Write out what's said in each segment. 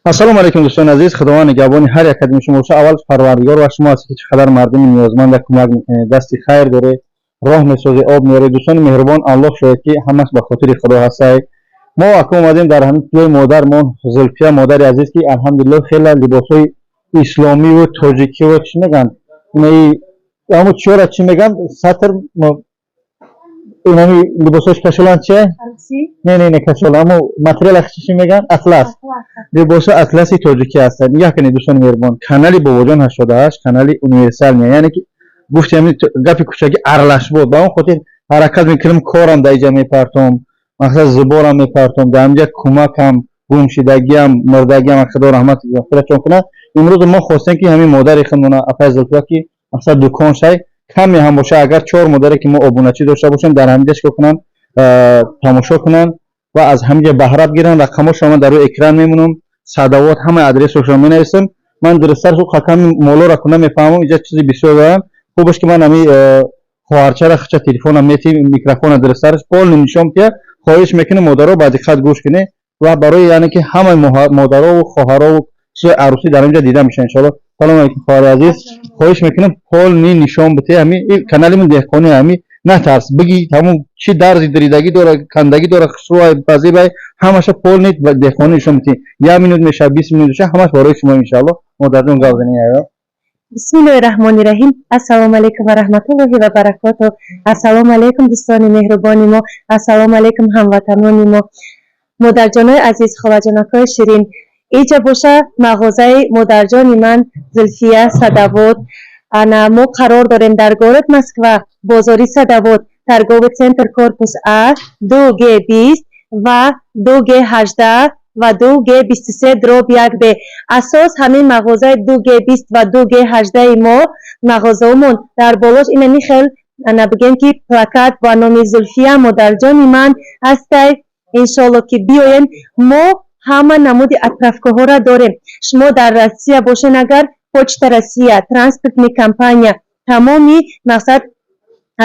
Ассалому алайкум, дӯстони азиз. Худованд нигаҳбони ҳар як кадоми шумо боша. Аввал Парвардигор ва шумо ҳастед, ки чӣ қадар мардуми ниёзманда кӯмак мекунед, дасти хайр доред, роҳ месозед, об меоред. Дӯстони меҳрубон, Аллоҳ шояд, ки ҳамаш ба хотири Худо ҳастай. Мо ака омадем дар ҳамин ҷои модармон Зулфия, модари азиз, ки алҳамдулиллоҳ хеле либосҳои исломиву тоҷикиву, чӣ мегӯянд, инаи ҳамо чиёра, чӣ мегӯянд, сатр, инами либосҳош кашоланд, чия? Не, не, не кашола, амо материалаш чӣ мегӯянд, атлас, либосҳо атласи тоҷикӣ ҳастанд. Нигоҳ кунед, дӯстони меҳрубон, канали Бобоҷон 88 канали универсальный, яъне ки гуфтем гапи кӯчагӣ, аралашбод. Ба он хотир ҳаракат мекунем, корам дар иҷа мепартом, мақсад зуборам мепартом, дар ҳамҷа кӯмакам, гумшидагиам, мурдагиам, Худо раҳмат мағфиратшон кунад. Имрӯз мо хостем, ки ҳамин модари худмона, апаи Зулфия, ки мақсад дукон шай, каме ҳам боша, агар чор модаре ки мо обуначӣ дошта бошем, дар ҳаминҷа чикор кунанд, тамошо кунанд ва аз ҳаминҷа баҳра бигиранд. Рақамҳошро ман дар рӯи экран мемонам, садовот ҳамаи адресошро менависам. Ман дурусттар ками молоро ку намефаҳмам, инҷа чизи бисёр дорам. Хубаш ки ман ҳами хоҳарчара хича телефонам метим, микрофона дурусттараш полный нишон тия. Хоҳиш мекунем, модаро ба диққат гӯш кунед ва барои, яъне ки ҳамаи модарову хоҳарову чизои арӯсӣ дар инҷа дида мешавад, иншоалло. Салому алайкум, хоҳари азиз. Хоҳиш мекунем, полный нишон бите. Ҳами каналимон деҳқони, ҳами натарс, биги ҳамун чӣ дарзи диридагӣ дора, кандагӣ дора, хушрӯай, базебай, ҳамаша полный деҳқонӣ нишон бите. Як минут мешавад, 20 минут мешавад, ҳамаш барои шумо, иншоалло. Модарҷон, гап занед аё. Бисмиллоҳи раҳмони раҳим. Ассалому алайкум ва раҳматуллоҳи ва баракоту. Ассалому алайкум, дӯстони меҳрубони мо. Ассалому алайкум, ҳамватанони мо, модарҷонои азиз, холаҷонакҳои ширин. Иҷа боша мағозаи модарҷони ман Зулфия Садовод. Ана мо қарор дорем дар город Москва, бозори Садовод, торговый центр, корпус А, 2Г 20 ва 2Г 18 ва 2Г 23/1 Б. Асос ҳамин мағозаи 2Г 20 ва 2Г 18-и мо, мағозаомон дар болош инами хел, ана бигем ки плакат ба номи Зулфия модарҷони ман ҳастай. Иншоалло, ки биёен, мо ҳама намуди отправкаҳоро дорем. Шумо дар Россия бошен агар, Почта Россия, транспортный компания, тамоми мақсад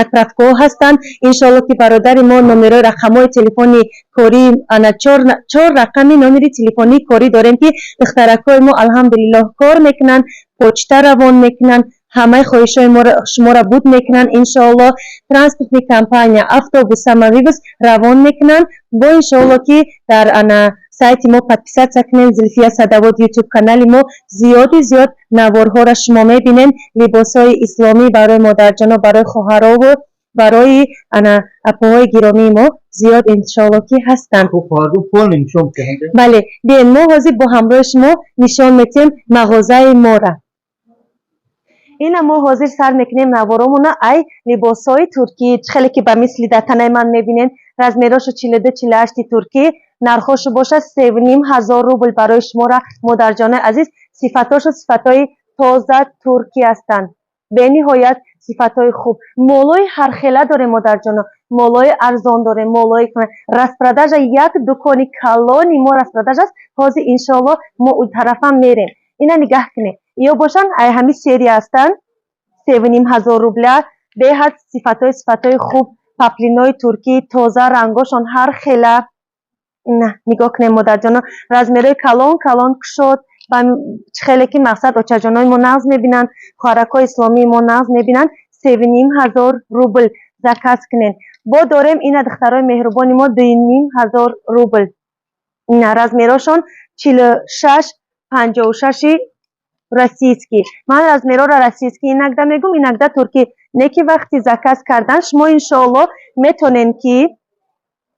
отправкаҳо ҳастанд. Иншоалло, ки бародари мо номерои, рақамҳои телефони корӣ, ана чор рақами номери телефонии корӣ дорем, ки духтаракҳои мо, алҳамдулиллоҳ, кор мекунанд, почта равон мекунанд, ҳамаи хоҳишҳои шуморо буд мекунанд, иншоалло. Транспортный компания, автобус, самовывоз равон мекунанд. Бо иншоалло, ки дар ана сайти мо подписаться кунед, Зулфия Садовод ютуб канали мо, зиёди зиёд наворҳоро шумо мебинед, либосҳои исломӣ барои модарҷоно, барои хоҳарову барои ана апоҳои гиромии мо зиёд, иншоалло, ки ҳастанд. Бале, биёед, мо ҳозир бо ҳамроҳи шумо нишон метиҳем мағозаи мора. Ина мо ҳозир сар мекунем наворомона ай либосҳои туркӣ. Чӣ хеле ки ба мисли дар танаи ман мебинед, размерошу 42, 48-и туркӣ, нархошу бошад 3500 рубл барои шумора, модарҷонои азиз. Сифатошу сифатҳои тоза туркӣ ҳастанд, бениҳоят сифатҳои хуб. Молои ҳархела дорем, модарҷоно, молои арзон дорем, молои распродажа. Як дукони калони мо распродажа аст. Ҳозир, иншоалло, мо у тарафам мерем. Ина нигаҳ кунед, ё бошанд ай ҳами серия ҳастанд, 3500 рубля, беҳад сифатҳои хуб, паплинои туркӣ, тоза, рангошон ҳар хела. Ина нигоҳ кунед, модарҷоно, размерои калон калон, кушод, ба чӣ хеле ки мақсад очаҷонои мо нағз мебинанд, хоҳаракҳои исломии мо нағз мебинанд. 3500 рубл заказ кунед. Бо дорем ина, духтарои меҳрубони мо, 2500 рубл. Ина размерошон 46, 56-и российский. Ман размерора российский инагда мегӯм, инагда туркӣ. Не ки вақти заказ кардан шумо, иншоалло, метонен, ки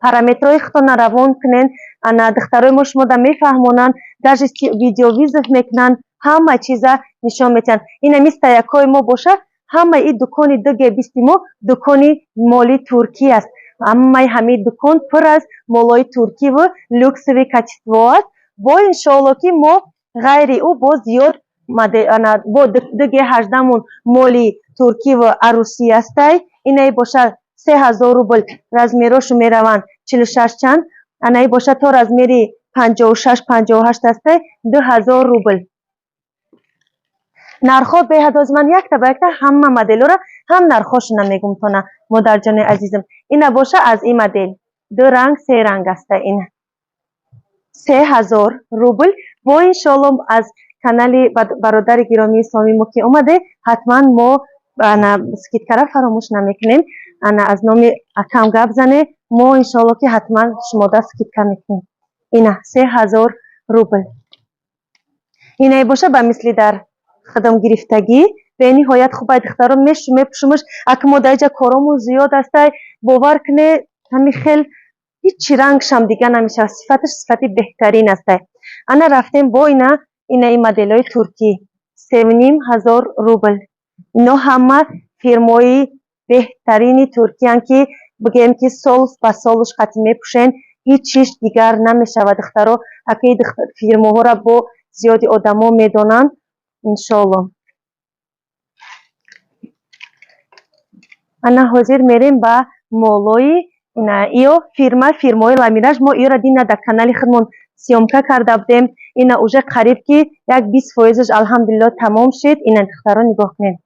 параметрҳои худтонро равон кунен. Ана духтарои мо шумода мефаҳмонанд, даже видеовызов мекунанд, ҳама чиза нишон метиҳанд. Ина мистаякҳои мо боша, ҳамаи и дукони 2Г 20-и мо дукони моли туркӣ аст. Ҳамаи ҳамин дукон пур аз молои туркиву люксовый качество аст. Бо иншоалло, ки мо ғайри ӯ боз зиёд бо 2Г 18-мон моли туркиву арӯсӣ ҳастай. Инаи бошад 3000 рубл, размерошу мераванд 46 чанд. Анаи бошад то размери 56, 58 ҳастай, 2000 рубл. Нархҳо беҳад. Ҳозир ман якта ба якта ҳама моделҳоро, ҳам нархҳошона мегум тона, модарҷони азизам. Ина боша аз ин модел ду ранг, се ранг аста. Ина 3000 рубл. Бо иншоалло аз канали бародари гиромии исломии мо ки омаде, ҳатман мо ана скидкара фаромӯш намекунем. Ана аз номи акам гап зане, мо иншоалло ки ҳатман шумода скидка мекунем. Ина 3000 рубл. Инае боша, ба мисли дар худам гирифтагӣ, бениҳоят хуб ай, духтаро, мепӯшумаш. Ака, мо дар иҷа коромон зиёд астай, бовар куне, ҳами хел ҳичи рангшам дига намешавад, сифаташ сифати беҳтарин астай. Ана рафтем бо ина ин моделҳои туркӣ, 3500 рубл. Ино ҳама фирмои беҳтарини туркиян, ки бигӯем ки сол ба солуш қати мепӯшен, ҳеҷ чиз дигар намешавад, духтаро. Ака, ин фирмаҳоро бо зиёди одамо медонанд, иншоалло. Ана ҳозир мерем ба молои ина иё фирма, фирмаои Ламираж. Мо иёра дина дар канали худмон съёмка карда будем. Ина уже қариб ки як 20 фоизаш, алҳамдулилло, тамом шид. Ина, духтаро, нигоҳ кунед,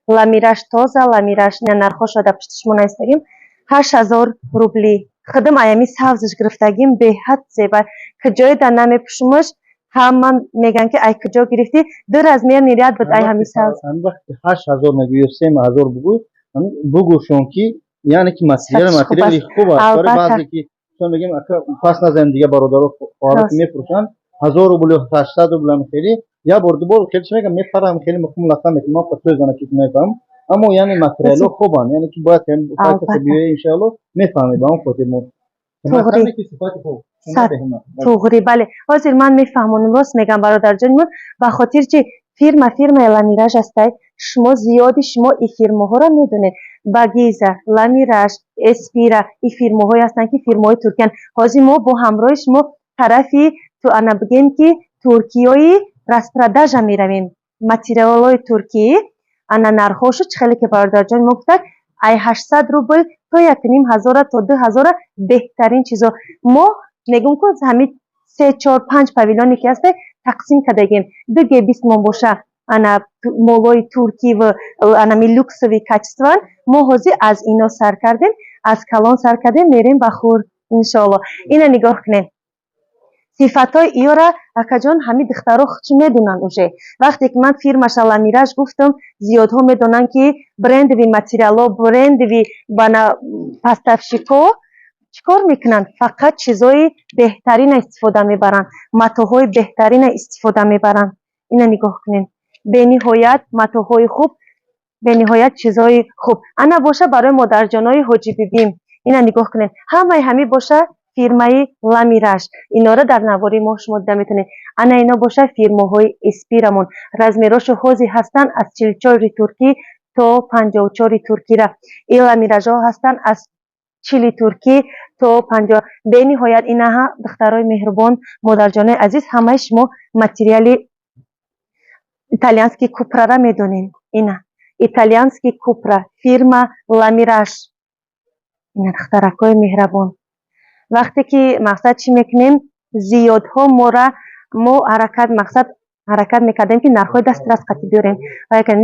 Ламираж, тоза Ламираж. Ина нархошро дар пушти шумо навистагим, 8000 рубли. Худам аями сабзаш гирифтагим, беҳад зеба. Куҷое дар намепӯшумаш, ҳама мегӯянд, ки ай куҷо гирифтӣ. Ду размерный ряд буд ай ҳами сабз. Ҳамин вақти 8000 мегӯ ё 3000 бугӯ, бугӯшон ки яъне ки материал Сифаташ хуб материали аст. хуб аст. Барои Албатта. баъзе ки чун мегӯем, ака, пас назанем, дига бародаро, хоҳаро ки Рост. мефурӯшанд 1000 рубл ё 800 рубл, ҳам хеле як бор, ду бор хеле чӣ мегӯям, мепарам, хеле мухум лақа мекунам, ман патои занаки мефаҳмам, аммо яъне материалҳо хубанд, яъне ки бояд касе Албатта. биёе, иншоалло, мефаҳмед, ба он хотир мо Туғри. ки сифати хуб. Сад. Туғри, бале. Ҳозир ман мефаҳмонам, рост мегам, бародарҷонимон, ба хотир чи фирма фирмаи Ламираж астай. Шумо зиёди шумо и фирмаҳоро медонед: Багиза, Ламираж, Эспира, и фирмаҳое ҳастанд, ки фирмаҳои туркиянд. Ҳозир мо бо ҳамроҳи шумо тарафи ана бигем ки туркиёи распродажа меравем. Материалҳои туркӣ, ана нархҳошо чӣ хеле ки бародарҷони мо гуфтанд, ай 800 рубл то 1500, то 2000, беҳтарин чизо. Мо мегӯм ку, ҳамин се, чор, панҷ павилоне ки ҳасте, тақсим кардагем. Ду ге бист мон боша, ана молои туркӣ ва анами люксовый качествоан. Мо ҳозир аз ино сар кардем, аз калон сар кардем, мерем ба хурд, иншоалло. Ина нигоҳ кунед, сифатҳои иёра, акаҷон, ҳамин духтаро чӣ медонанд уже. Вақте ки ман фирмаша Ламираж гуфтам, зиёдҳо медонанд, ки брендовый материалҳо, брендовый бана поставщикҳо чӣ кор мекунанд? Фақат чизои беҳтарина истифода мебаранд, матоъҳои беҳтарина истифода мебаранд. Ина нигоҳ кунед, бениҳоят матоъҳои хуб, бениҳоят чизҳои хуб. Ана боша барои модарҷонои ҳоҷибибим. Ина нигоҳ кунед, ҳамаи ҳамин боша фирмаи Ламираж. Инора дар навори мо шумо дида метавонед. Ана ино боша фирмаҳои Эспирамон. Размерошо ҳозир ҳастанд аз 44-и туркӣ то 54-и туркира. Ин Ламиражҳо ҳастанд аз 40-и туркӣ то 50. Бениҳоят инаҳа, духтарои меҳрубон, модарҷонои азиз, ҳамаи шумо материали итальянский купрара медонед. Ина итальянский купра, фирма Ламираж. Ина, духтаракҳои меҳрабон, вақте ки мақсад чӣ мекунем, зиёдҳо мора мо ҳаракат, мақсад ҳаракат мекардем, ки нархҳои дастрас қатӣ биёрем,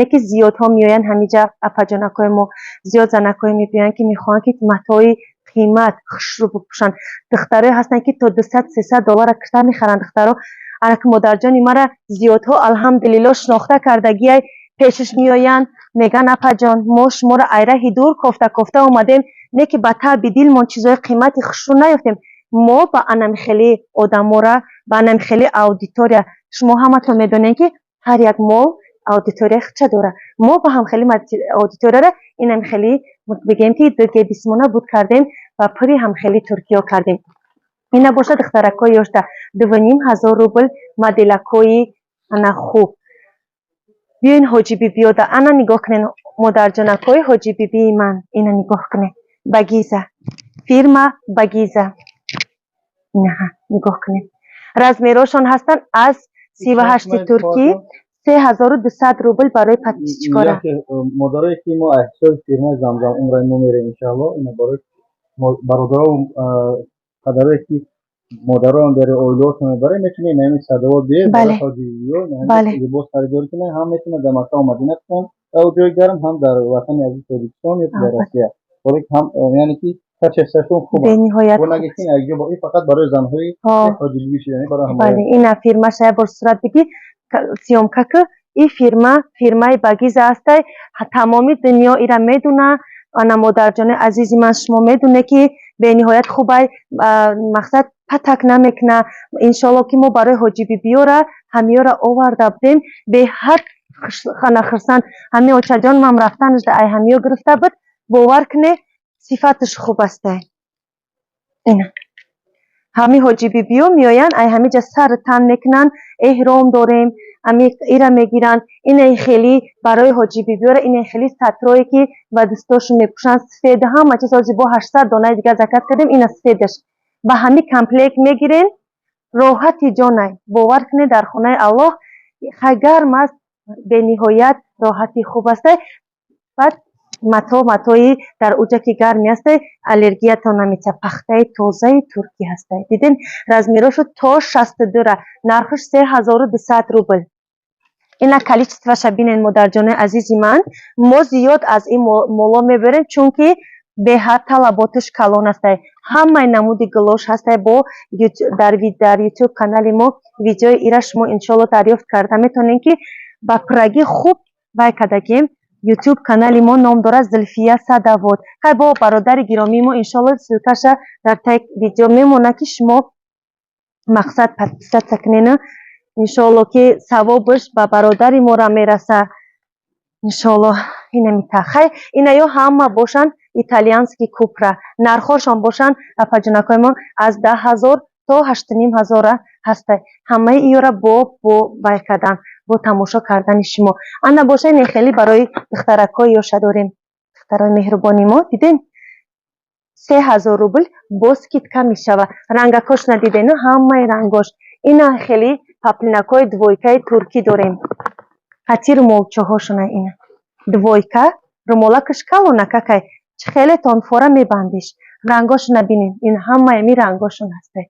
не ки зиёдҳо меоянд ҳамиҷа. Апаҷонакҳои мо, зиёд занакҳое мебиёянд, ки мехоҳанд, ки матои қимат хушрӯ бипӯшанд. Духтарое ҳастанд, ки то 200, 300 доллара кирта мехаранд, духтаро. Ана ки модарҷони мара зиёдҳо, алҳамдулилло, шинохта кардагиай, пешаш меоянд, мегӯянд: «Апаҷон, мо шуморо ай раҳи дур кофта кофта омадем, не ки ба таъби дилмон чизҳои қимати хушрӯ наёфтем». Мо ба анами хели одамора, ба анами хели аудитория, шумо ҳаматон медонед, ки ҳар як мол аудиторияи худша дорад. Мо ба ҳамхели аудиторияра инами хели бигем, ки дуге бисмона буд кардем ва пури ҳамхели туркиё кардем. Ина бошад, духтаракҳои ёшта, 2500 рубл, моделакҳои ана хуб. Биёин ҳоҷибибиёда. Ана нигоҳ кунед, модарҷонакҳои ҳоҷибибии ман, ина нигоҳ кунед, Багиза, фирма Багиза. Инаҳа нигоҳ кунед, размерошон ҳастанд аз 38-и туркӣ, 3200 рубл барои подписчикора. Модарое ки мо аз ҳисоби фирмаи Замзам умраи мо мерем, иншаалло, ина барои бародаро, падарое ки модароам дар оилаҳошон мебарем, метавонед ҳамин садовот биёед барои ҳоҷибибиё либос харидорӣ кунед. Ҳам метавонад дар Маккаву Мадина кунанд дар ҷои гарм, ҳам дар ватани азиз Тоҷикистон ё дар Россия. Ҳам яъне ки Качествашон хуб аст. Бениҳоят. Бо наги ки якҷо бо ин фақат барои занҳои ҳоҷибибӣ шуда, барои ҳамаи. Бале, ина фирмаша як бор сурат бигӣ, съёмка ки. И фирма фирмаи Багиза ҳастай, тамоми дунё ира медуна. Ана, модарҷони азизи ман, шумо медоне, ки бениҳоят хубай, мақсад, патак намекуна. Иншоалло, ки мо барои ҳоҷибибиёра ҳамиёра оварда будем, беҳад ана хурсанд. Ҳами очаҷон ман рафтанашда ай ҳамиё гирифта буд. Бовар куне, сифаташ хуб астай. Ина ҳами ҳоҷибибиё меоянд, ай ҳамиҷа сару тан мекунанд, эҳром дорем, ами ира мегиранд. Инаи хелӣ барои ҳоҷибибиёра, инаи хелӣ сатрое, ки ба дӯстошон мепӯшанд, сфед, ҳама чиз. Ҳозир бо 800 донаи дигар заказ кардем. Ина сфедаш ба ҳами комплект мегирен, роҳати ҷонай. Бовар кунед, дар хонаи Аллоҳ хай гарм аст, бениҳоят роҳати хуб астай. Баъд мато, матои дар уҷа ки гарми ҳастай, аллергиятон наметиҳад. Пахтаи тозаи туркӣ ҳастай. Дидем, размерошо то 62-ра, нархаш 3200 рубл. Ина количестваша бинед, модарҷонои азизи ман. Мо зиёд аз ин моло мебарем, чунки беҳад талаботаш калон ҳастай. Ҳамаи намуди гулош ҳастай. Бо дар Ютуб канали мо видеои ира шумо, иншоалло, дарёфт карда метавонед, ки ба пуррагӣ хуб вай кардагем. Ютуб канали мо ном дорад Зулфия Садовод. Хай, бо бародари гиромии мо, иншоалло, ссылкаша дар таи видео мемонад, ки шумо, мақсад, подписаться кунену, иншоалло, ки савобаш ба бародари мора мераса, иншоалло. Инамита хай, инаё ҳама бошанд итальянский купра. Нархҳошон бошанд, апаҷонакҳоямон, аз 10 000 то 8500-ра ҳастай. Ҳамаи иёра бо вай кардан, бо тамошо кардани шумо. Ана боша, ин хеле барои духтаракҳои ёша дорем. Духтарои меҳрубони мо, диден, 3000 рубл, бо скидка мешава. Рангакош надидену, ҳамаи рангош. Ина хеле паплинакҳои двойкаи туркӣ дорем, ҳати румолчаҳошона. Ина двойка, румолакаш калонакакай, чӣ хеле тонфора мебандиш. Рангошона бинед, ин ҳамаи ми рангошон ҳастай.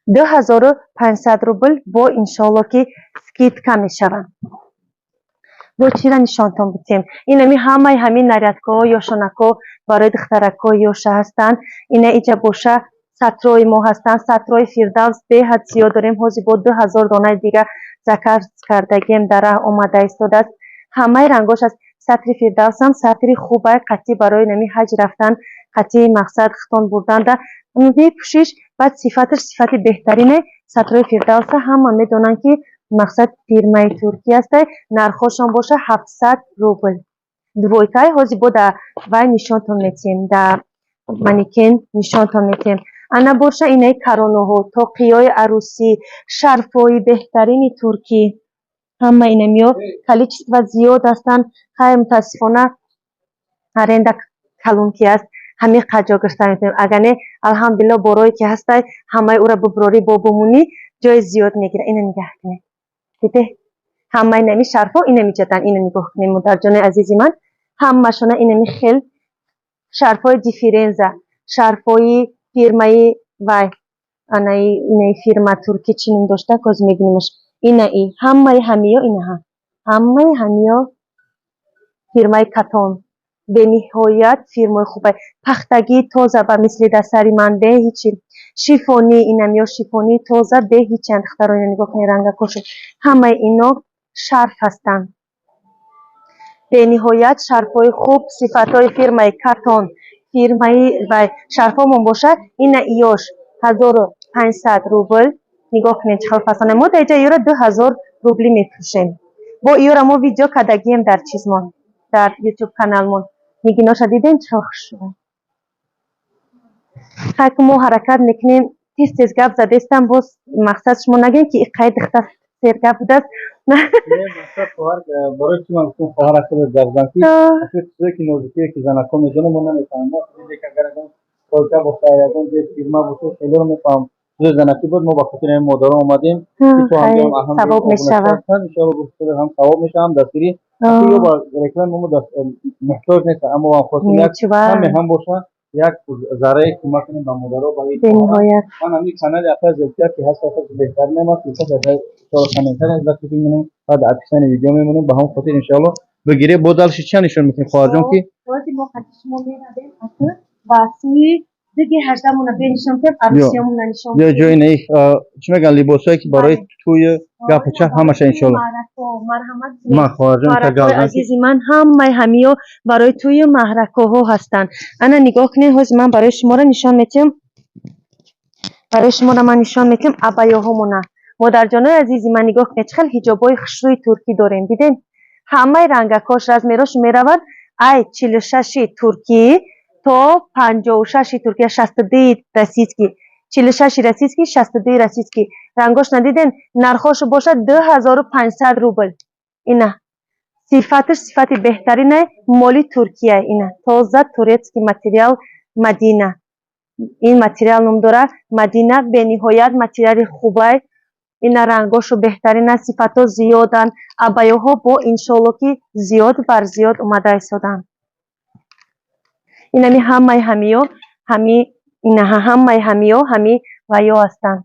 2500 рубл, бо, иншоалло, ки скидка мешаванд. Бо чира нишонтон бутем? Инами ҳамаи ҳамин нарядкаҳо, ёшонакҳо барои духтаракҳои ёша ҳастанд. Ина иҷа боша, сатрои мо ҳастанд. Сатрои Фирдавс беҳад зиёд дорем. Ҳозир бо 2000 донаи дига заказ кардагием, дар раҳ омада истодааст. Ҳамаи рангош аст. Сатри Фирдавсам сатри хубай, қатъӣ барои нами ҳаҷ рафтан, қатъи, мақсад, хитон бурданда мепӯшиш. Баъд сифаташ сифати беҳтарине. Сатрои Фирдавса ҳама медонанд, ки, мақсад, фирмаи туркӣ ҳастай. Нархҳошон боша 700 рубл двойкай. Ҳозир бо да вай нишонтон метиҳем, да манекен нишонтон метиҳем. Ана боша, инаи каронаҳо, тоқиҳои арӯсӣ, шарфҳои беҳтарини туркӣ, ҳама инамиё количество зиёд ҳастанд. Хай, мутаассифона, аренда калон ки аст, ҳамин қадр ҷо гирифта метавонем. Агар не, алҳамдулилло, борое ки ҳастай, ҳамаи ӯра буброрӣ, бо бумунӣ, ҷои зиёд мегирад. Ина нигаҳ кунед, диде, ҳамаи нами шарфҳо ина миҷадан. Ина нигоҳ кунед, модарҷони азизи ман, ҳамашона инами хел шарфҳои дифференза, шарфҳои фирмаи вай, анаи инаи фирма туркӣ чӣ ном дошта, коз мебинимаш. Инаи ҳамаи ҳамиё, инаҳа ҳамаи ҳамиё фирмаи Катон, бениҳоят фирмаи хубе, пахтагии тоза, ба мисли дастари ман, беҳичи шифонӣ. Инам ё шифонии тоза, беҳичанд. Духтаро, ина нигоҳ кунед, рангакошо. Ҳамаи ино шарф ҳастанд, бениҳоят шарфҳои хуб, сифатҳои фирмаи Катон, фирмаи вай. Шарфҳомон бошад, ина иёш 1500 рубл. Нигоҳ кунед, чӣ хел фасона. Мо дар иҷа иёра 2000 рубли мефурӯшем. Бо иёра мо видео кардагием дар чизмон, дар Ютуб каналмон. Нигиноша дидем, чӣ хел хушрӯ. Хай, ки мо ҳаракат мекунем, тез тез гап задестам, боз, мақсад, шумо нагӯед, ки иққаи духтар сергап будааст. Не, мақсад, хоҳар, барои чӣ ман гуфтам, хоҳар худат гап зан, ки чизое ки нозикие ки занакҳо медонам, мо намефаҳмем. Мо ки агар ягон стройка боша, ягон ҷои фирма боша, хелеро мефаҳмам. Чизои занакӣ буд, мо ба хотири ҳамин модарон омадем, ки то ҳамҷо савоб мешавад. Иншоалло, гуфт, ҳам савоб мешавад, ҳам дастгирӣ. Ё ба реклама мо муҳтоҷ нест, аммо ҳам хостем, як каме ҳам боша, як заррае кӯмак кунем ба модаро, ба Бениҳоят. Ман ҳамин канали апаи Зулфия ки ҳаст, беҳтарин аст. Комментарий вақте мемонем, баъд описание видео мемонем. Ба ҳамон хотир, иншоалло, бигирем. Бо дальше чия нишон метем, хоҳарҷон, ки Бози мо қати шумо меравем ба сӯи Диги 18-мона бенишон кем, арусиёмона нишон. Ё ҷои наи, чӣ мегӯянд, либосҳое, ки барои тӯи гапу чап, ҳамаша, иншоалло. Марҳамат. Ман, хоҳарҷон. Хоҳаракҳои азизи ман, ҳамаи ҳамиё барои тӯю маҳракоҳо ҳастанд. Ана, нигоҳ кунед, ҳозир ман барои шуморо нишон метиҳам. Барои шуморо ман нишон метиҳам абаёҳомона. Модарҷонои азизи ман, нигоҳ кунед, чӣ хел ҳиҷобҳои хушрӯи туркӣ дорем. Дидем, ҳамаи рангакош, размерош меравад ай 46-и туркӣ то 56-и туркия, 62-и российский, 46-и российский, 62-и российский. Рангош надиден? Нархошу бошад 2500 рубл. Ина, сифаташ сифати беҳтарина, моли Туркия. Ина, тоза турецкий материал, Мадина ин материал ном дора, Мадина. Бениҳоят материали хубай. Ина, рангошу беҳтарина, сифатҳо зиёданд. Абаёҳо бо, иншоалло, ки зиёд бар зиёд омада истоданд. Инами ҳамаи ҳамиё ҳами, инаҳа, ҳамаи ҳамиё ҳами ваё ҳастанд,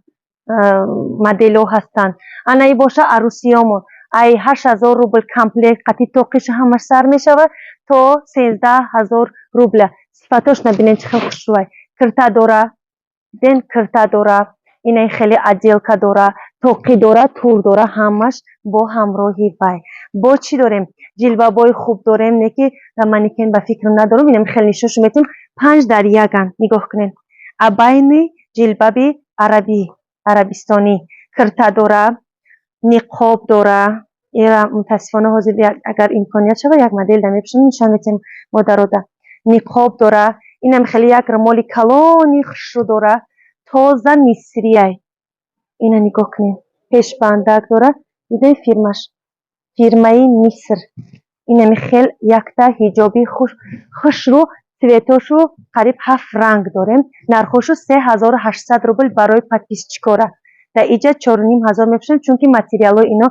моделҳо ҳастанд. Ана, и боша арӯсиёмон, ай 8000 рубл комплект қати тоқиша ҳамаш сар мешавад то 13 000 рубля. Сифатош набинед, чӣ хел хушрӯай. Кирта дора, ден, кирта дора, инаи хеле отделка дора, тоқӣ дора, тур дора, ҳамаш бо ҳамроҳи вай. Бо чӣ дорем? Ҷилбабои хуб дорем, не ки манекен ба фикр надорам. Инам хеле нишоншо метиҳем, панҷ дар яган. Нигоҳ кунед, абайни ҷилбаби арабӣ, арабистонӣ, кирта дора, ниқоб дора. Ира мутаассифона ҳозир, агар имконият шавад, як модел да мепӯшам, нишон метиҳем модарода. Ниқоб дора, инам хеле як румоли калони хушрӯ дора, тоза мисрияй. Ина нигоҳ кунед, пешбандак дора. Дидаи, фирмаш фирмаи Миср. Инами хел якта ҳиҷоби хушрӯ, цветошу қариб ҳафт ранг дорем. Нархошу 3800 рубл барои подписчикора. Дар иҷа 4500 мефурӯшем, чунки материалҳои ино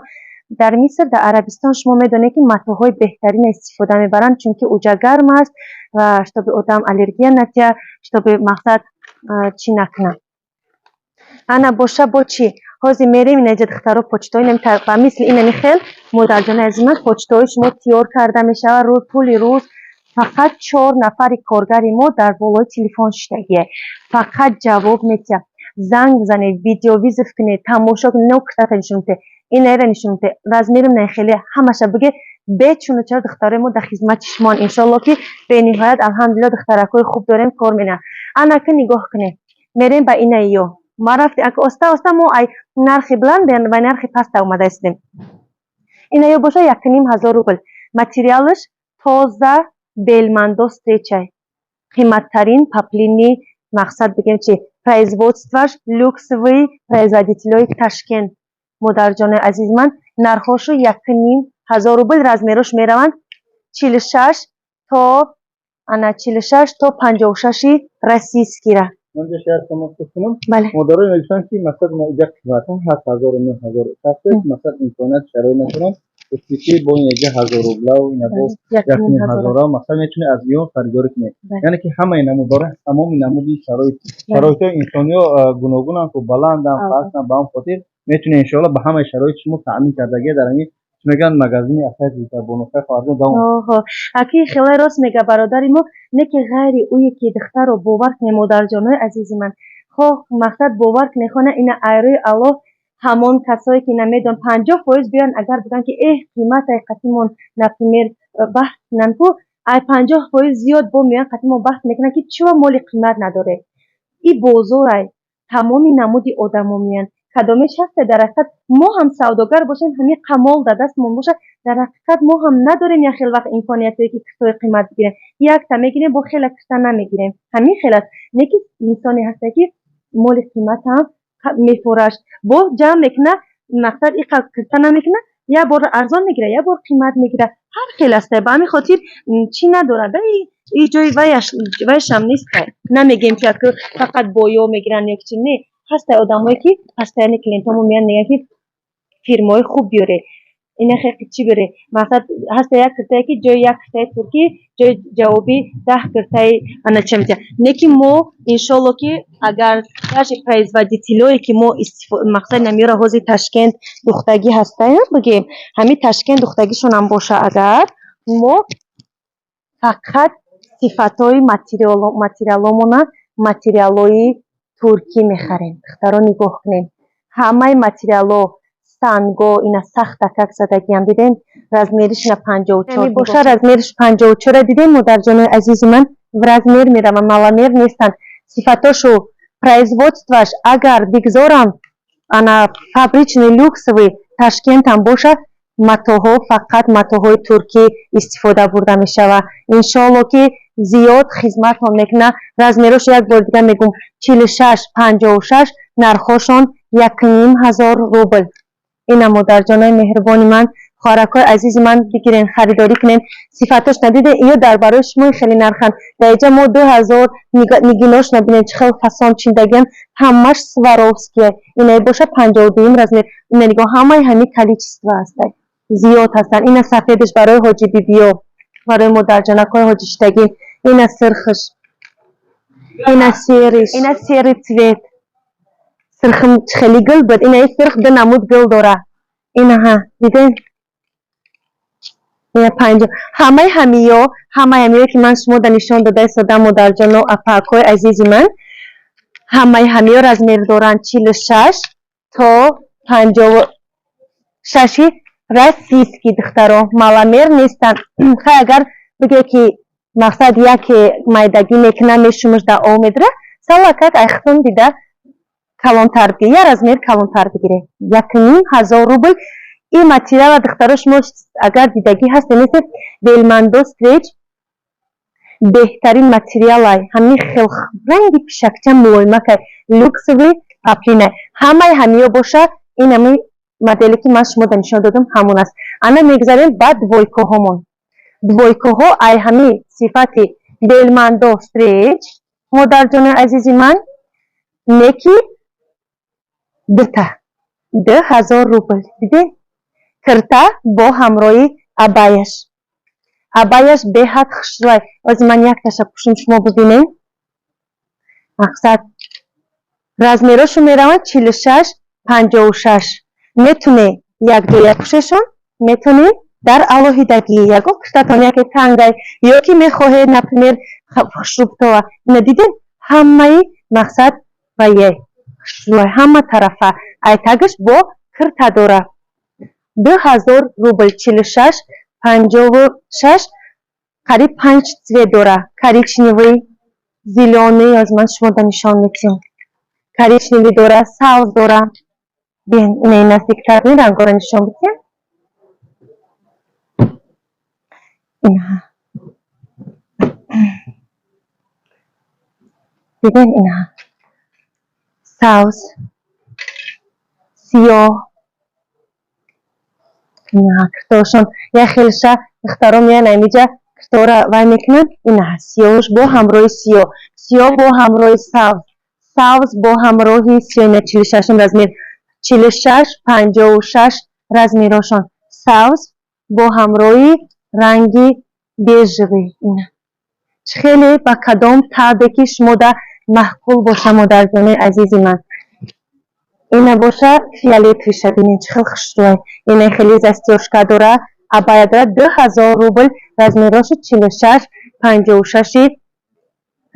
дар Миср, дар Арабистон, шумо медонед, ки матоъҳои беҳтарина истифода мебаранд, чунки уҷа гарм аст ва чтобы одам аллергия натиҳад, чтобы мақсад чӣ накунад. Ана, боша, бо чӣ ҳозир мерем? Инаҷа, духтаро, почтаҳои ба мисли инами хел, модарҷони азизи ман, почтаҳои шумо тиёр карда мешавад. Рӯз, тӯли рӯз фақат чор нафари коргари мо дар болои телефон шиштагия, фақат ҷавоб метиҳад. Занг бизанед, видеовызов кунед, тамошо кунед, но киртата нишон медиҳед, инаира нишон медиҳед, размерим наихеле, ҳамаша биге, бечуну чаро духтарои мо дар хизмати шумоанд. Иншоалло, ки бениҳоят, алҳамдулилло, духтаракҳои хуб дорем, кор менамоянд. Анака, нигоҳ кунед, мерем ба инаиё. Ма рафтем оста оста, мо ай нархи баланд ба нархи паста омада истем. Инаё боша 1500 рубл. Материалаш тоза белмандо стречай, қиматтарин поплини, мақсад бигем чи, производстваш люксовый производителҳои Ташкент. Модарҷони азизи ман, нархҳошу 1500 рубл. Размерош мераванд 46 то, ана, 46 то 56-и российскийра. Ман ҷа шояд тамос кунам. Бале. Модарои мегӯянд, ки масалан иҷа қиматҳо 8000, 9000 аст, масалан, имконият, шароит надоранд. Гуфти, ки бо ин иҷа 1000 рублаву ина бо 1500, масалан, метавонед аз ё харидорӣ кунед. Яъне ки ҳамаи намуд дора, тамоми намуди шароит, шароитҳои инсониё гуногунанд ку, баланданд, пастанд. Ба ҳам хотир метавонед, иншоалло, ба ҳамаи шароити шумо таъмин кардагия дар ҳамин, чӣ мегӯянд, магазини Асаи Зулфарбонуфай. Хоҳарҷон, давом. Оҳо, аки хеле рост мега бародари мо, не ки ғайри ӯе ки духтарро бовар кунед, модарҷонои азизи ман, хоҳ мақсад бовар кунед, хона ина айрӯи Аллоҳ, ҳамон касое ки намедон, 50% биёянд, агар бигӯянд, ки эҳ, қиматай, қатимон, например, баҳс кунанд ку, ай 50% зиёд бо меоянд, қатимон баҳс мекунанд, ки чиро моли қимат надоред. И бозорай, тамоми намуди одамо меоянд. Кадомеш ҳасте, дар ҳақиқат мо ҳам савдогар бошем, ҳамин қамол дар дастмон бошад, дар ҳақиқат мо ҳам надорем як хел вақт имкониятое, ки киртои қимат бигирем. Якта мегирем, бо хела кирта намегирем. Ҳамин хел аст. Не ки инсоне ҳасте, ки моли қиматам мефурӯшад, боз ҷамъ мекунад, мақсад иқа кирта намекунад, як бор арзон мегирад, як бор қимат мегирад. Ҳар хел аста. Ба ҳамин хотир чӣ надорад, и ҷои вайшам нест. Намегем, ки фақат боё мегиранд ё чи, не. Ҳастай одамое, ки постоянный клиентҳомо меоянд, мегӯянд, ки фирмаҳои хуб биёред, ина хел чӣ биёред. Мақсад, ҳаста як киртае, ки ҷои як киртаи туркӣ ҷои ҷавоби 10 киртаи ана ча метиҳад. Не ки мо, иншоалло, ки агар даже производителое, ки мо мақсад намеёра, ҳозир Ташкент духтагӣ ҳастаям, бигем, ҳамин Ташкент духтагишонам боша, агар мо фақат сифатҳои материаломона Материалҳои туркӣ мехарем. Духтаро, нигоҳ кунед. Ҳамаи материалҳо санго, ина сахтакак задагиам, дидем? Размериш ина 54 боша, размериш 54-ра дидем, модарҷонои азизи ман, в размер мераванд, маломер нестанд. Сифатошу производствош агар бигзорам, ана фабричный люксовый Ташкентам боша, матоҳо фақат матоҳои туркӣ истифода бурда мешавад. Иншоалло, ки зиёд хизматон мекунад. Размерош як бор дига мегӯм: 46, 56, нархҳошон 1500 рубл. Ина, модарҷонои меҳрубони ман, хоҳаракҳои азизи ман, бигирен, харидорӣ кунем. Сифатош надиде, иё дар барои шумо хеле нарханд. Дар иҷа мо 2000. Нигинош набинед, чӣ хел фасон чиндагиам, ҳамаш Сваровские. Инаи боша 52-юм размер. Ина нигоҳ, ҳамаи ҳамин количество ҳастанд, зиёд ҳастанд. Ина сафедаш барои ҳоҷи бибиё, барои модарҷонакҳои ҳоҷиштагӣ. Ина сирхш, ина серыйш, ина серый цвет. Сирхм хеле гул буд. Ина сирх ду намуд гул дора. Инаҳа, дидем? Ина панҷо. Ҳамаи ҳамиё, ки ман шумо да нишон дода истодам, модарҷону апакҳои азизи ман, ҳамаи ҳамиё размер доранд 46 то 56-и российский, духтаро, маломер нестанд. Хай, агар биге, ки мақсад яке майдагӣ мекунам, мешумаш да об медра, салакак айхтун дида калонтар бигир, я размер калонтар бигире. 1500 рубл ин материала, духтаро. Шумо агар дидагӣ ҳасте, нестед, Белмандо стрейч беҳтарин материалай. Ҳамин хел ранги пишакча мулоимакай, люксовый поплинай. Ҳамаи ҳамиё боша, ин ҳами моделе, ки ман шумо да нишон додам, ҳамон аст. Ана мегзарем ба двойкаҳомон. Двойкаҳо ай ҳами сифати Белмандо стрейч, модарҷони азизи ман, неки дута 2000 рубл. Дидед, кирта бо ҳамроҳи абаяш. Абаяш беҳад хушрӯй. Ҳозир ман якташа пӯшум, шумо бибинед. Мақсад, размерошо мераванд 46, 56. Метуне якҷоя пӯшешон, метонед дар алоҳидагӣ, ягон киртатон яке тангай ё ки мехоҳед, например, хушрӯбтова. Ина дидед, ҳамаи мақсад вае хушрӯй, ҳама тарафа айтагаш бо кирта дора. 2000 рубл, 46, 56, қариб панҷ цвет дора: коричневый, зелёный, аз ман шумо да нишон медиҳам, коричневый дора, сабз дора. Биен, инаи наздиктар ин рангҳоро нишон бидиҳем. Инаҳа, дидем? Инаҳа, сабз, сиёҳ. Инаҳа киртошон як хелша. Духтаро меян амиҷа, киртора вай мекунанд. Инаҳа сиёҳш бо ҳамроҳи сиёҳ, сиёҳ бо ҳамроҳи сабз, сабз бо ҳамроҳи сиёҳ. Ина 46-ум размер, 46, 56 размерошон. Сабз бо ҳамроҳи ранги бежевый. Ина чӣ хеле ба кадом табе ки шумо да маъқул боша, модарҷони азизи ман. Ина боша фиолетовыйша, бинед, чӣ хел хушрӯй. Ина хеле застёжка дора, абая дора. 2000 рубл, размерошо 46, 56-и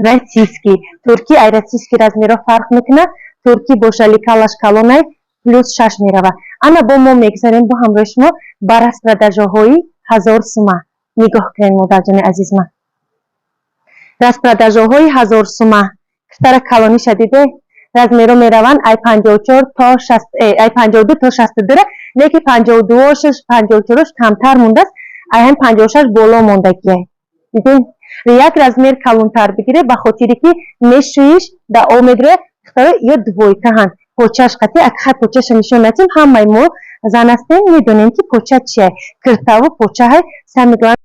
российский. Туркӣ ай российский размеро фарқ мекунад. Туркӣ боша лекалаш калонай, плюс шаш меравад. Ана бо мо мегзарем бо ҳамроҳи шумо ба распродажаҳои 1000 сума. Нигоҳ кунед, модарҷони азизи ман, распродажаҳои 1000 сума. Киртара калониша диде, размеро мераванд ай 54 то ай 52 то 62-ра, леки 52-ошаш, 54-ош камтар мондааст, ай ҳам 56 боло мондагиай. Дидем, як размер калонтар бигире, ба хотире ки мешӯиш, да об медроя. Духтаро, ё двойкаҳанд, почаш қатӣ. Акхай, почаша нишон надиҳем. Ҳамаи мо зан ҳастем, медонем, ки поча чия, киртаву почаҳай сар.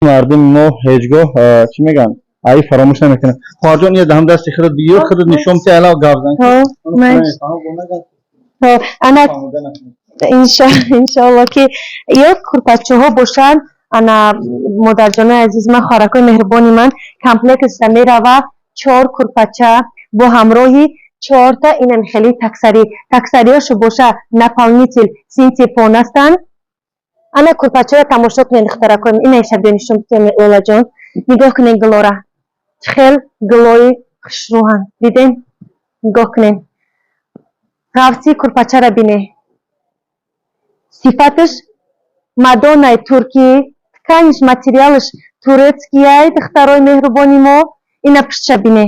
Мардуми мо ҳеҷ гоҳ чӣ мегӯянд, ай фаромӯш намекунад. Хоҳарҷон, ия даҳам дасти худат бигир, худат нишон бите, ала гап зан. Ана, иншоалло, ки ё курпачаҳо бошанд. Ана, модарҷонои азиз ман, хоҳаракои меҳрубони ман, комплектша мерава чор курпача бо ҳамроҳи чорта инам хеле таксарӣ. Таксариёшо боша наполнитель синтепон ҳастанд. Ана, курпачаро тамошо кунед, духтаракои. Ина шабё нишон битем, Лолаҷон. Нигоҳ кунед, гулора хел гулои хушрӯҳанд, дидем? Нигоҳ кунед, ғафси курпачаро бине, сифаташ мадонаи туркӣ, тканиш, материалаш турецкияй. Духтарои меҳрубони мо, ина пуштша бине,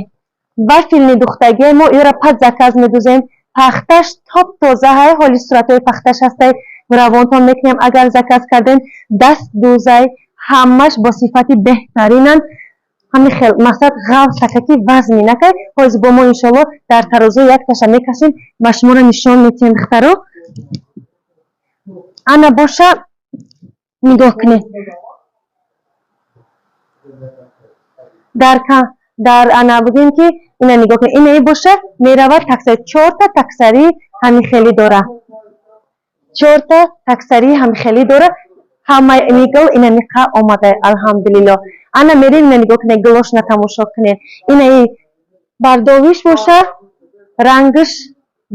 вафельный духтагие. Мо иёра под заказ медузем. Пахташ топ тозаҳай, ҳоли суратҳои пахташ ҳастай, равонтон мекунем, агар заказ кардем. Даст дузай, ҳамаш бо сифати беҳтаринанд. Ҳамин хел мақсад ғафсака, ки вазни накай. Ҳозир бо мо, иншоалло, дар тарозу якташа мекашем ва шуморо нишон метиҳем, духтаро. Ана боша, нигоҳ кунед, дар ана бигӯем, ки ина нигоҳ кунед, инаи боша меравад таксари, чорта таксари ҳамин хелӣ дора, чорта таксари ҳамин хелӣ дора. Ҳамаи мигл ина миқа омада, алҳамдулилло. Ана мерем, ина нигоҳ кунед, гулошна тамошо кунед. Инаи бардовиш боша, рангаш,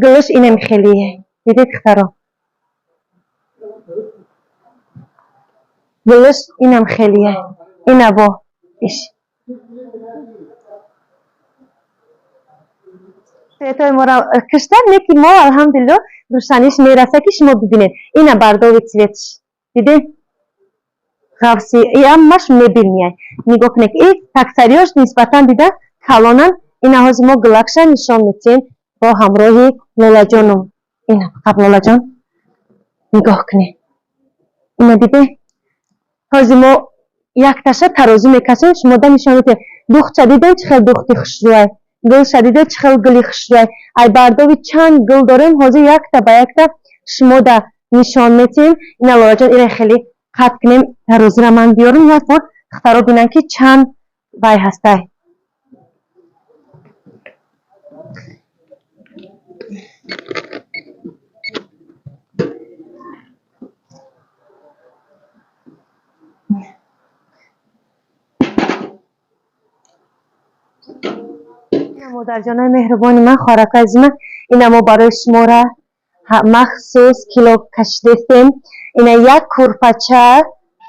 гулаш инами хелие. Дидед, духтаро, гулаш инам хелие. Ина бо иш цветои моро киштан не, ки мо, алҳамдулилло, рӯшаниш мераса, ки шумо бибинед. Ина бардови цветш, дидед, ғафси ҳамаш мебинияй. Нигоҳ кунед, и таксариёш нисбатан дида калонан. Ина ҳозир мо гулакша нишон метиҳем бо ҳамроҳи Лолаҷоном. Ина фақат, Лолаҷон, нигоҳ кунед, ина диде. Ҳозир мо якташа тарозу мекашем, шумода нишон метиҳем. Духча дидем, чӣ хел духти хушрӯай, гулша диде, чӣ хел гули хушрӯай. Ай бардови чанд гул дорем, ҳозир якта ба якта шумода нишон метиҳем. Ина, Лолаҷон, ина хеле қат кунем, тарозура ман биёрам, як бор духтаро бинанд, ки чанд вай ҳастай. Модарҷонои меҳрубони ман, хоҳаракои азизи ман, ина мо барои шумора махсус кило кашидастем. Ина як курпача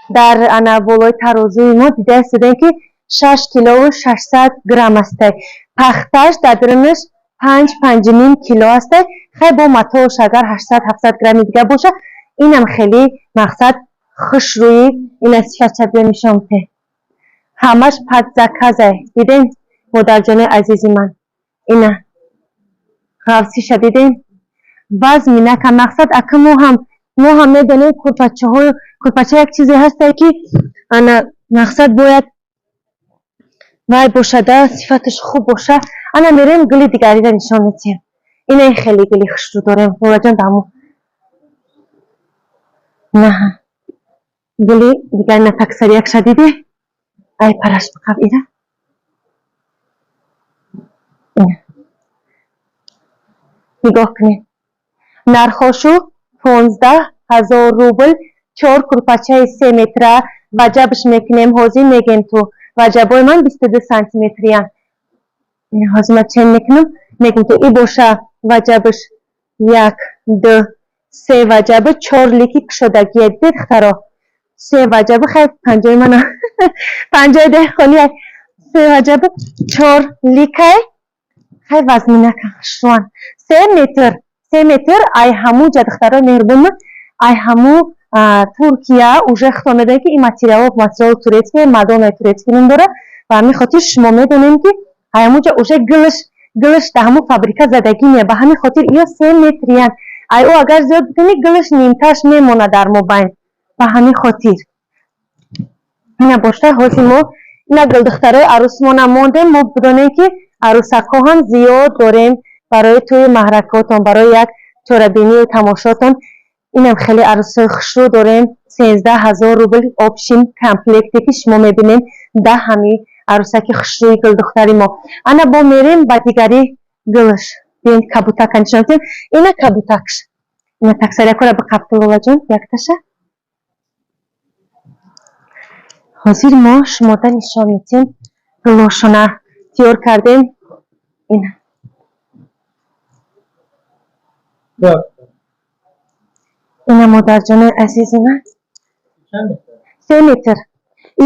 дар ана болои тарозуи мо дида истодем, ки 6 килову 600 грамм астай. Пахташ дар дарунаш 5, 5,5 кило астай. Хай, бо матош агар 800, 700 грамми дига боша, инам хеле мақсад хушрӯӣ. Ина сифатша биё нишон бите. Ҳамаш под заказай, дидем, модарҷонои азизи ман? Ина ғафсиша дидем, вазми нака. Мақсад, ака, мо ҳам медонем, курпачаҳо, курпача як чизе ҳастае, ки ана мақсад бояд вай бошада, сифаташ хуб боша. Ана мерем, гули дигариро нишон медиҳем. Ина хеле гули хушрӯ дорем, Лолаҷон, даму на гули дигар на таксариякша диде. Ай параш биқаб, ира ина нигоҳ кунед. Нархошу 15 000 рубл, чор курпачаи 3 метра. Ваҷабш мекунем, ҳозир мегем ту. Ваҷабои ман 22 сантиметриян. Ҳозир ман чен мекунам, мегем ту. И боша ваҷабш як, ду, се ваҷаби, чор лики кушодагия. Дидед, духтаро, се ваҷаби. Хай, панҷои мана панҷои деҳқони, се ваҷаби, чор ликай. Хай, вазминака шуан 3 метр, 3 метр. Ай ҳаму ҷа, духтарои меҳрубон, ай ҳаму Туркия уже худтон медонед, ки ин материалҳо материали турецкий, мадонаи турецкий ном дорад. Ба ҳамин хотир шумо медонем, ки ай ҳамуҷа уже гулаш дар ҳамун фабрика задагӣ не. Ба ҳамин хотир иё 3 метриян. Ай ӯ агар зиёд бикунӣ, гулаш нимташ мемонад дар мобайн. Ба ҳамин хотир ина бошта. Ҳозир мо ина гулдухтарои арӯсмона мондем. Мо бидонем, ки арӯсакҳо ҳам зиёд дорем барои тӯи маҳракотон, барои як чорабинию тамошотон. Инам хеле арӯсҳои хушрӯ дорем. 13 000 рубл общим комплекте, ки шумо мебинед, да ҳами арӯсаки хушрӯи гулдухтари мо. Ана, бо мерем ба дигари гулш. Биён, кабутака нишон медиҳем. Ина кабутакш, ина таксарякора биқабту, Лолаҷон, якташа. Ҳозир мо шумода нишон медиҳем, гулошона тиёр кардем. Ина, ина, модарҷонои азиз, ина 3 метр.